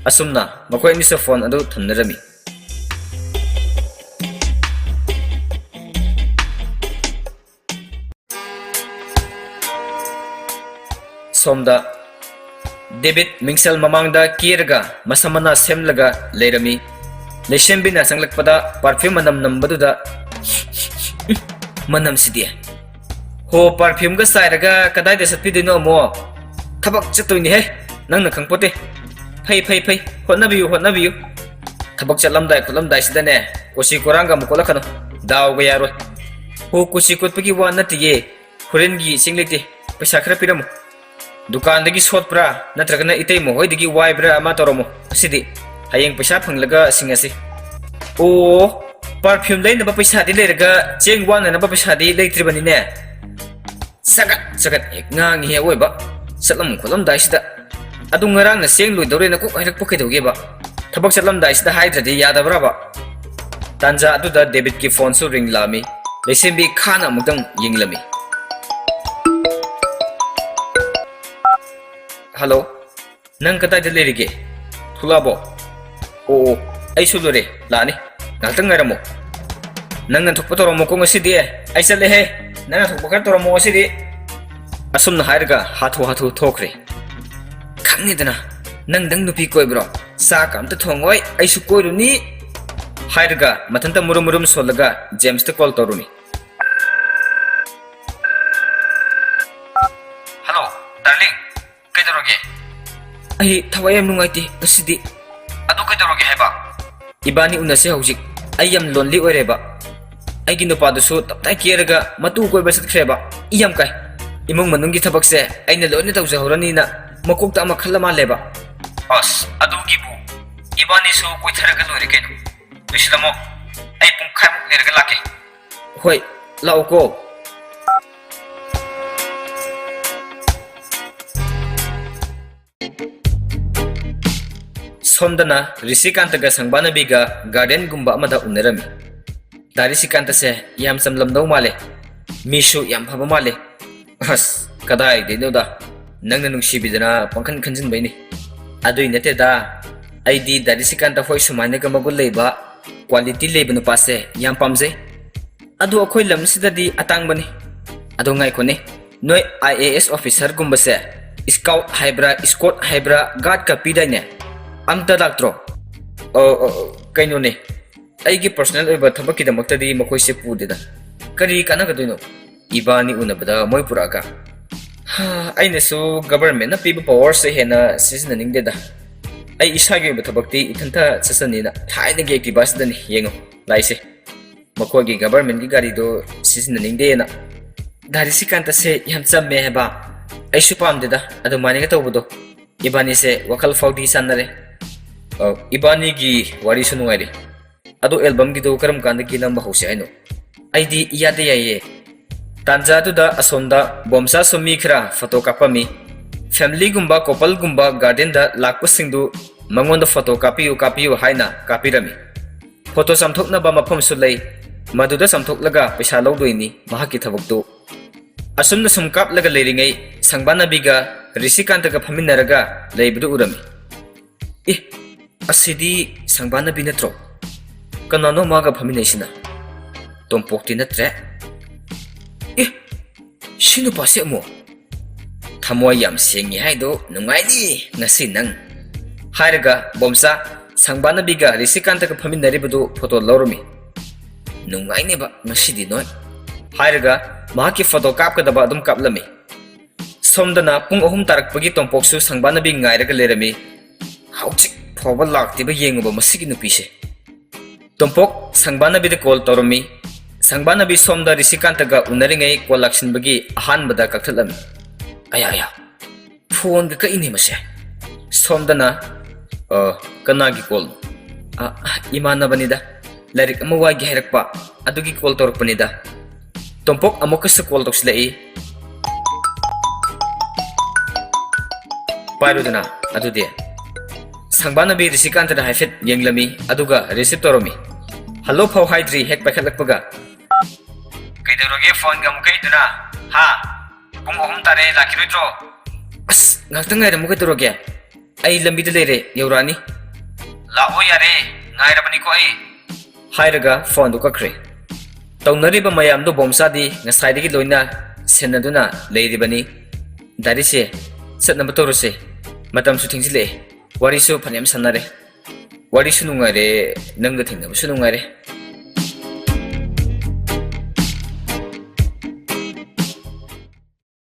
ꯑꯁꯨꯝꯅ ꯃꯈꯣꯏ ꯑꯅꯤꯁꯨ ꯐꯣꯟ ꯑꯗꯨ ꯊꯝꯅꯔꯝꯃꯤ꯫ ꯁꯣꯝꯗ ꯗꯦꯕꯤꯠ ꯃꯤꯡꯁꯦꯜ ꯃꯃꯥꯡꯗ ꯀꯦꯔꯒ ꯃꯁꯝ ꯃꯅꯥ ꯁꯦꯝꯂꯒ ꯂꯩꯔꯝꯃꯤ꯫ ꯂꯩꯁꯦꯝꯕꯤꯅ ꯆꯪꯂꯛꯄꯗ ꯄꯥꯔꯐ꯭ꯌꯨꯝ ꯃꯅꯝ ꯅꯝꯕꯗꯨꯗ, "ꯃꯅꯝꯁꯤꯗꯤ! ꯍꯣ, ꯄꯥꯔꯐ꯭ꯌꯨꯝꯒ ꯆꯥꯏꯔꯒ ꯀꯗꯥꯏꯗ ꯆꯠꯄꯤꯗꯣꯏꯅꯣ ꯑꯃꯨꯛ? ꯊꯕꯛ ꯆꯠꯇꯣꯏꯅꯤꯍꯦ, ꯅꯪꯅ ꯈꯪꯄꯣꯠꯇꯦ꯫ ꯐꯩ, ꯐꯩ, ꯐꯩ, ꯍꯣꯠꯅꯕꯤꯌꯨ, ꯍꯣꯠꯅꯕꯤꯌꯨ꯫ ꯊꯕꯛ ꯆꯠꯂꯝꯗꯥꯏ ꯈꯣꯠꯂꯝꯗꯥꯏꯁꯤꯗꯅꯦ, ꯀꯣꯆꯤ ꯀꯣꯔꯥꯡꯒ ꯑꯃꯨꯛ ꯀꯣꯠꯂꯛꯀꯅꯨ꯫ ꯗꯥꯎꯒ ꯌꯥꯔꯣꯏ꯫ ꯍꯣ, ꯀꯣꯆꯤ ꯀꯣꯠꯄꯒꯤ ꯋꯥ ꯅꯠꯇꯤꯌꯦ꯫ ꯍꯣꯔꯦꯟꯒꯤ ꯆꯦꯡ ꯂꯩꯇꯦ, ꯄꯩꯁꯥ ꯈꯔ ꯄꯤꯔꯝꯃꯨ꯫ ꯗꯨꯀꯥꯟꯗꯒꯤ ꯁꯣꯠꯄ꯭ꯔꯥ ꯅꯠꯇ꯭ꯔꯒꯅ ꯏꯇꯩꯃ ꯍꯣꯏꯗꯒꯤ ꯋꯥꯏꯕ꯭ꯔꯥ ꯑꯃ ꯇꯧꯔꯝꯃꯣ꯫ ꯉꯁꯤꯗꯤ, ꯍꯌꯦꯡ ꯄꯩꯁꯥ ꯐꯪꯂꯒ ꯁꯤꯡꯉꯁꯤ꯫ ꯑꯣ, ꯄꯥꯔꯐ꯭ꯌꯨꯝ ꯂꯩꯅꯕ ꯄꯩꯁꯥꯗꯤ ꯂꯩꯔꯒ ꯆꯦꯡ ꯋꯥꯟꯅꯅꯕ ꯄꯩꯁꯥꯗꯤ ꯂꯩꯇ꯭ꯔꯤꯕꯅꯤꯅꯦ꯫ ꯁꯒꯠ ꯁꯒꯠ ꯍꯦꯛ ꯉꯥꯡꯉꯤꯍꯦ ꯑꯋꯣꯏꯕ꯫ ꯆꯠꯂꯝ ꯈꯣꯠꯂꯝꯗꯥꯏꯁꯤꯗ꯫ ꯑꯗꯨ ꯉꯔꯥꯡꯅ ꯆꯦꯡ ꯂꯣꯏꯗꯧꯔꯦꯅ ꯀꯣꯛ ꯍꯥꯏꯔꯛꯄ ꯀꯩꯗꯧꯒꯦꯕ? ꯊꯕꯛ ꯆꯠꯂꯝꯗꯥꯏꯁꯤꯗ ꯍꯥꯏꯗ꯭ꯔꯗꯤ ꯌꯥꯗꯕ꯭ꯔꯕ? ꯇꯥꯟꯖꯥ ꯑꯗꯨꯗ ꯗꯦꯕꯤꯠꯀꯤ ꯐꯣꯟꯁꯨ ꯔꯤꯡ ꯂꯥꯛꯑꯝꯃꯤ꯫ ꯂꯩꯁꯦꯝꯕꯤ ꯈꯥꯅ ꯑꯃꯨꯛꯇꯪ ꯌꯦꯡꯂꯝꯃꯤ꯫ "ꯍꯜꯂꯣ, ꯅꯪ ꯀꯗꯥꯏꯗ ꯂꯩꯔꯤꯒꯦ? ꯊꯣꯛꯂꯛꯑꯕꯣ? ꯑꯣ, ꯑꯣ, ꯑꯩꯁꯨ ꯂꯣꯏꯔꯦ, ꯂꯥꯛꯑꯅꯤ꯫ ꯉꯥꯏꯍꯥꯛꯇꯪ ꯉꯥꯏꯔꯝꯃꯣ꯫ ꯅꯪꯅ ꯊꯣꯛꯄ ꯇꯧꯔꯝꯃꯣꯀꯣ ꯉꯁꯤꯗꯤ꯫ ꯑꯩ ꯆꯠꯂꯦꯍꯦ, ꯅꯪꯅ ꯊꯣꯛꯄ ꯈꯔ ꯇꯧꯔꯝꯃꯣ ꯉꯁꯤꯗꯤ"꯫ ꯑꯁꯨꯝꯅ ꯍꯥꯏꯔꯒ ꯍꯥꯊꯨ ꯍꯥꯊꯨ ꯊꯣꯛꯈ꯭ꯔꯦ꯫ "ꯈꯪꯉꯦꯗꯅ, ꯅꯪꯗꯪ ꯅꯨꯄꯤ ꯀꯣꯏꯕ꯭ꯔꯣ? ꯆꯥꯛꯀ ꯑꯝꯇ ꯊꯣꯡꯉꯣꯏ, ꯑꯩꯁꯨ ꯀꯣꯏꯔꯨꯅꯤ"꯫ ꯍꯥꯏꯔꯒ ꯃꯊꯟꯇ ꯃꯨꯔꯨꯝ ꯃꯨꯔꯨꯝ ꯁꯣꯜꯂꯒ ꯖꯦꯝꯁꯇ ꯀꯣꯜ ꯇꯧꯔꯨꯅꯤ꯫ "ꯍꯜꯂꯣ, ꯗꯥꯔꯂꯤꯡ, ꯀꯩꯗꯧꯔꯒꯦ?" "ꯑꯩ ꯊꯋꯥꯏ ꯌꯥꯝ ꯅꯨꯡꯉꯥꯏꯇꯦ ꯉꯁꯤꯗꯤ"꯫ "ꯑꯗꯨ ꯀꯩꯗꯧꯔꯒꯦ ꯍꯥꯏꯕ?" "ꯏꯕꯥꯅꯤ ꯎꯅꯁꯦ ꯍꯧꯖꯤꯛ꯫ ꯑꯩ ꯌꯥꯝ ꯂꯣꯟꯂꯤ ꯑꯣꯏꯔꯦꯕ꯫ ꯑꯩꯒꯤ ꯅꯨꯄꯥꯗꯨꯁꯨ ꯇꯞꯇꯥꯏ ꯀꯦꯔꯒ ꯃꯇꯨ ꯀꯣꯏꯕ ꯆꯠꯈ꯭ꯔꯦꯕ꯫ ꯏ ꯌꯥꯝ ꯀꯥꯏ꯫ ꯏꯃꯨꯡ ꯃꯅꯨꯡꯒꯤ ꯊꯕꯛꯁꯦ ꯑꯩꯅ ꯂꯣꯏꯅ ꯇꯧꯖꯍꯧꯔꯅꯤꯅ ꯃꯀꯣꯛꯇ ꯑꯃ ꯈꯜꯂ ꯃꯥꯜꯂꯦꯕ"꯫ "ꯑꯁ, ꯑꯗꯨꯒꯤꯕꯨ ꯏꯕꯥꯅꯤꯁꯨ ꯀꯣꯏꯊꯔꯒ ꯂꯣꯏꯔꯦ ꯀꯩꯅꯣ꯫ ꯂꯣꯏꯁꯤꯜꯂꯝꯃꯣ, ꯑꯩ ꯄꯨꯡꯈꯥꯏꯃꯨꯛ ꯂꯩꯔꯒ ꯂꯥꯛꯀꯦ"꯫ "ꯍꯣꯏ, ꯂꯥꯛꯎꯀꯣ"꯫ ꯁꯣꯝꯗꯅ ꯔꯤꯁꯤꯀꯥꯟꯇꯒ ꯁꯪꯕꯥꯅꯕꯤꯒ ꯒꯥꯔꯗꯦꯟꯒꯨꯝꯕ ꯑꯃꯗ ꯎꯅꯔꯝꯃꯤ꯫ "ꯗꯥ ꯔꯤꯁꯤꯀꯥꯟꯇꯁꯦ ꯌꯥꯝ ꯆꯝꯂꯝꯗꯧ ꯃꯥꯜꯂꯦ꯫ ꯃꯤꯁꯨ ꯌꯥꯝ ꯐꯕ ꯃꯥꯜꯂꯦ"꯫ "ꯑꯁ, ꯀꯗꯥꯏꯗꯩꯅꯣꯗ, ꯅꯪꯅ ꯅꯨꯡꯁꯤꯕꯤꯗꯅ ꯄꯪꯈꯟ ꯈꯟꯖꯤꯟꯕꯩꯅꯤ꯫ ꯑꯗꯨꯏ ꯅꯠꯇꯦꯗ, ꯑꯩꯗꯤ ꯗꯥ ꯔꯤꯁꯤꯀꯥꯟꯇ ꯍꯣꯏ ꯁꯨꯃꯥꯏꯅꯒ ꯃꯒꯨꯟ ꯂꯩꯕ, quality ꯂꯩꯕ ꯅꯨꯄꯥꯁꯦ ꯌꯥꯝ ꯄꯥꯝꯖꯩ꯫ ꯑꯗꯣ ꯑꯩꯈꯣꯏ ꯂꯝꯁꯤꯗꯗꯤ ꯑꯇꯥꯡꯕꯅꯤ꯫ ꯑꯗꯣ ꯉꯥꯏꯈꯣꯅꯦ, ꯅꯣꯏ I A S officerꯒꯨꯝꯕꯁꯦ scout ꯍꯥꯏꯕ꯭ꯔꯥ, escort ꯍꯥꯏꯕ꯭ꯔꯥ, guardꯀ ꯄꯤꯗꯥꯏꯅꯦ? ꯑꯝꯇ ꯂꯥꯛꯇ꯭ꯔꯣ? ꯑ, ꯑ, ꯀꯩꯅꯣꯅꯦ, ꯑꯩꯒꯤ personal ꯑꯣꯏꯕ ꯊꯕꯛꯀꯤꯗꯃꯛꯇꯗꯤ ꯃꯈꯣꯏꯁꯦ ꯄꯨꯗꯦꯗ꯫ ꯀꯔꯤ ꯀꯥꯟꯅꯒꯗꯣꯏꯅꯣ ꯏꯕꯥꯅꯤ ꯎꯅꯕꯗ ꯃꯣꯏ ꯄꯨꯔꯛꯑꯒ? ꯍꯥ, ꯑꯩꯅꯁꯨ governmentꯅ ꯄꯤꯕ powerꯁꯦ ꯍꯦꯟꯅ ꯁꯤꯖꯤꯟꯅꯅꯤꯡꯗꯦꯗ꯫ ꯑꯩ ꯏꯁꯥꯒꯤ ꯑꯣꯏꯕ ꯊꯕꯛꯇꯤ ꯏꯊꯟꯇ ꯆꯠꯆꯅꯤꯅ ꯊꯥꯏꯅꯒꯤ Activaꯁꯤꯗꯅꯤ, ꯌꯦꯡꯉꯣ, ꯂꯥꯛꯏꯁꯦ꯫ ꯃꯈꯣꯏꯒꯤ governmentꯀꯤ ꯒꯥꯔꯤꯗꯣ ꯁꯤꯖꯤꯟꯅꯅꯤꯡꯗꯦꯅ꯫ ꯗꯥ ꯔꯤꯁꯤꯀꯥꯟꯇꯁꯦ ꯌꯥꯝ ꯆꯝꯃꯦ ꯍꯥꯏꯕ꯫ ꯑꯩꯁꯨ ꯄꯥꯝꯗꯦꯗ ꯑꯗꯨꯃꯥꯏꯅꯒ ꯇꯧꯕꯗꯣ꯫ ꯏꯕꯥꯅꯤꯁꯦ ꯋꯥꯈꯜ ꯐꯥꯎꯗꯤ ꯆꯥꯟꯅꯔꯦ꯫ ꯑ, ꯏꯕꯥꯅꯤꯒꯤ ꯋꯥꯔꯤꯁꯨ ꯅꯨꯡꯉꯥꯏꯔꯦ꯫ ꯑꯗꯣ albumꯒꯤꯗꯣ ꯀꯔꯝ ꯀꯥꯟꯗꯒꯤ ꯅꯝꯕ ꯍꯧꯁꯦ ꯍꯥꯏꯅꯣ? ꯑꯩꯗꯤ ꯏꯌꯥꯗ ꯌꯥꯏꯌꯦ꯫ ꯇꯥꯟꯖꯥꯗꯨꯗ ꯑꯁꯣꯝꯗ ꯕꯣꯝꯆꯥꯁꯨ ꯃꯤ ꯈꯔ photo ꯀꯥꯞꯄꯝꯃꯤ꯫ Familyꯒꯨꯝꯕ coupleꯒꯨꯝꯕ gardenꯗ ꯂꯥꯛꯄꯁꯤꯡꯗꯨ ꯃꯉꯣꯟꯗ photo ꯀꯥꯞꯄꯤꯌꯨ, ꯀꯥꯞꯄꯤꯌꯨ ꯍꯥꯏꯅ ꯀꯥꯞꯄꯤꯔꯝꯃꯤ꯫ Photo ꯆꯥꯝꯊꯣꯛꯅꯕ ꯃꯐꯝꯁꯨ ꯂꯩ, ꯃꯗꯨꯗ ꯆꯥꯝꯊꯣꯛꯂꯒ ꯄꯩꯁꯥ ꯂꯧꯗꯣꯏꯅꯤ ꯃꯍꯥꯛꯀꯤ ꯊꯕꯛꯇꯨ꯫ ꯑꯁꯨꯝꯅ ꯁꯨꯝ ꯀꯥꯞꯂꯒ ꯂꯩꯔꯤꯉꯩ ꯁꯪꯕꯥꯅꯕꯤꯒ ꯔꯤꯁꯤꯀꯥꯟꯇꯒ ꯐꯝꯃꯤꯟꯅꯔꯒ ꯂꯩꯕꯗꯨ ꯎꯔꯝꯃꯤ꯫ ꯑꯦ, ꯑꯁꯤꯗꯤ ꯁꯪꯕꯥꯅꯕꯤ ꯅꯠꯇ꯭ꯔꯣ? ꯀꯅꯥꯅꯣ ꯃꯥꯒ ꯐꯝꯃꯤꯟꯅꯩꯁꯤꯅ? ꯇꯣꯝꯄꯣꯛꯇꯤ ꯅꯠꯇ꯭ꯔꯦ꯫ ꯑꯦ, ꯁꯤ ꯅꯨꯄꯥꯁꯦ ꯑꯃꯨꯛ ꯊꯃꯣꯏ ꯌꯥꯝ ꯁꯦꯡꯉꯤ ꯍꯥꯏꯗꯣ ꯅꯨꯡꯉꯥꯏꯅꯤ ꯉꯁꯤ ꯅꯪ꯫ ꯍꯥꯏꯔꯒ ꯕꯣꯝꯆꯥ ꯁꯪꯕꯥꯅꯕꯤꯒ ꯔꯤꯁꯤꯀꯥꯟꯇꯒ ꯐꯝꯃꯤꯟꯅꯔꯤꯕꯗꯨ photo ꯂꯧꯔꯝꯃꯤ꯫ ꯅꯨꯡꯉꯥꯏꯅꯦꯕ ꯉꯁꯤꯗꯤ ꯅꯣꯏ꯫ ꯍꯥꯏꯔꯒ ꯃꯍꯥꯛꯀꯤ photo ꯀꯥꯞꯀꯗꯕ ꯑꯗꯨꯝ ꯀꯥꯞꯂꯝꯃꯤ꯫ ꯁꯣꯝꯗꯅ ꯄꯨꯡ ꯑꯍꯨꯝ ꯇꯥꯔꯛꯄꯒꯤ ꯇꯣꯝꯄꯣꯛꯁꯨ ꯁꯪꯕꯥꯅꯕꯤ ꯉꯥꯏꯔꯒ ꯂꯩꯔꯝꯃꯤ꯫ ꯍꯧꯖꯤꯛ ꯐꯥꯎꯕ ꯂꯥꯛꯇꯦꯕ ꯌꯦꯡꯉꯨꯕ ꯃꯁꯤꯒꯤ ꯅꯨꯄꯤꯁꯦ꯫ ꯇꯣꯝꯄꯣꯛ ꯁꯪꯕꯥꯅꯕꯤꯗ call ꯇꯧꯔꯝꯃꯤ꯫ ꯁꯪꯕꯥꯅꯕꯤ ꯁꯣꯝꯗ ꯔꯤꯁꯤꯀꯥꯟꯇꯒ ꯎꯅꯔꯤꯉꯩ call ꯂꯥꯛꯁꯤꯟꯕꯒꯤ ꯑꯍꯥꯟꯕꯗ ꯀꯛꯊꯠꯂꯝꯃꯤ꯫ ꯑꯌꯥ, ꯑꯌꯥ, phoneꯒ ꯀꯛꯏꯅꯦ ꯃꯁꯦ꯫ ꯁꯣꯝꯗꯅ, "ꯑ, ꯀꯅꯥꯒꯤ callꯅꯣ?" "ꯑ, ꯏꯃꯥꯟꯅꯕꯅꯤꯗ, ꯂꯥꯏꯔꯤꯛ ꯑꯃ ꯋꯥꯏꯒꯦ ꯍꯥꯏꯔꯛꯄ, ꯑꯗꯨꯒꯤ call ꯇꯧꯔꯛꯄꯅꯤꯗ꯫" ꯇꯣꯝꯄꯣꯛ ꯑꯃꯨꯛꯀꯁꯨ call ꯇꯧꯁꯤꯜꯂꯛꯏ꯫ "ꯄꯥꯏꯔꯨꯗꯅ ꯑꯗꯨꯗꯤ꯫" ꯁꯪꯕꯥꯅꯕꯤ ꯔꯤꯁꯤꯀꯥꯟꯇꯗ ꯍꯥꯏꯐꯦꯠ ꯌꯦꯡꯂꯝꯃꯤ, ꯑꯗꯨꯒ receive ꯇꯧꯔꯝꯃꯤ꯫ "Hello" ꯐꯥꯎ ꯍꯥꯏꯗ꯭ꯔꯤ ꯍꯦꯛ ꯄꯥꯏꯈꯠꯂꯛꯄꯒ꯫ "ꯀꯩꯗꯧꯔꯒꯦ phoneꯒ ꯑꯃꯨꯛ ꯀꯛꯏꯗꯨꯅ? ꯍꯥ? ꯄꯨꯡ ꯑꯍꯨꯝ ꯇꯥꯔꯦ, ꯂꯥꯛꯈꯤꯔꯣꯏꯗ꯭ꯔꯣ?" "ꯑꯁ, ꯉꯥꯛꯇꯪ ꯉꯥꯏꯔꯝꯃꯨ, ꯀꯩꯗꯧꯔꯒꯦ? ꯑꯩ ꯂꯝꯕꯤꯗ ꯂꯩꯔꯦ, ꯌꯧꯔꯛꯑꯅꯤ꯫" ꯂꯥꯛꯑꯣ ꯌꯥꯔꯦ, ꯉꯥꯏꯔꯕꯅꯤꯀꯣ ꯑꯩ꯫ ꯍꯥꯏꯔꯒ ꯐꯣꯟꯗꯨ ꯀꯛꯈ꯭ꯔꯦ꯫ ꯇꯧꯅꯔꯤꯕ ꯃꯌꯥꯝꯗꯨ ꯕꯣꯝꯆꯥꯗꯤ ꯉꯁꯥꯏꯗꯒꯤ ꯂꯣꯏꯅ ꯁꯦꯟꯅꯗꯨꯅ ꯂꯩꯔꯤꯕꯅꯤ꯫ ꯗꯥꯏꯔꯤꯁꯦ, ꯆꯠꯅꯕ ꯇꯧꯔꯁꯦ꯫ ꯃꯇꯝꯁꯨ ꯊꯦꯡꯖꯤꯜꯂꯛꯑꯦ꯫ ꯋꯥꯔꯤꯁꯨ ꯐꯅꯌꯥꯝ ꯁꯥꯟꯅꯔꯦ꯫ ꯋꯥꯔꯤꯁꯨ ꯅꯨꯡꯉꯥꯏꯔꯦ, ꯅꯪꯒ ꯊꯦꯡꯅꯕꯁꯨ ꯅꯨꯡꯉꯥꯏꯔꯦ꯫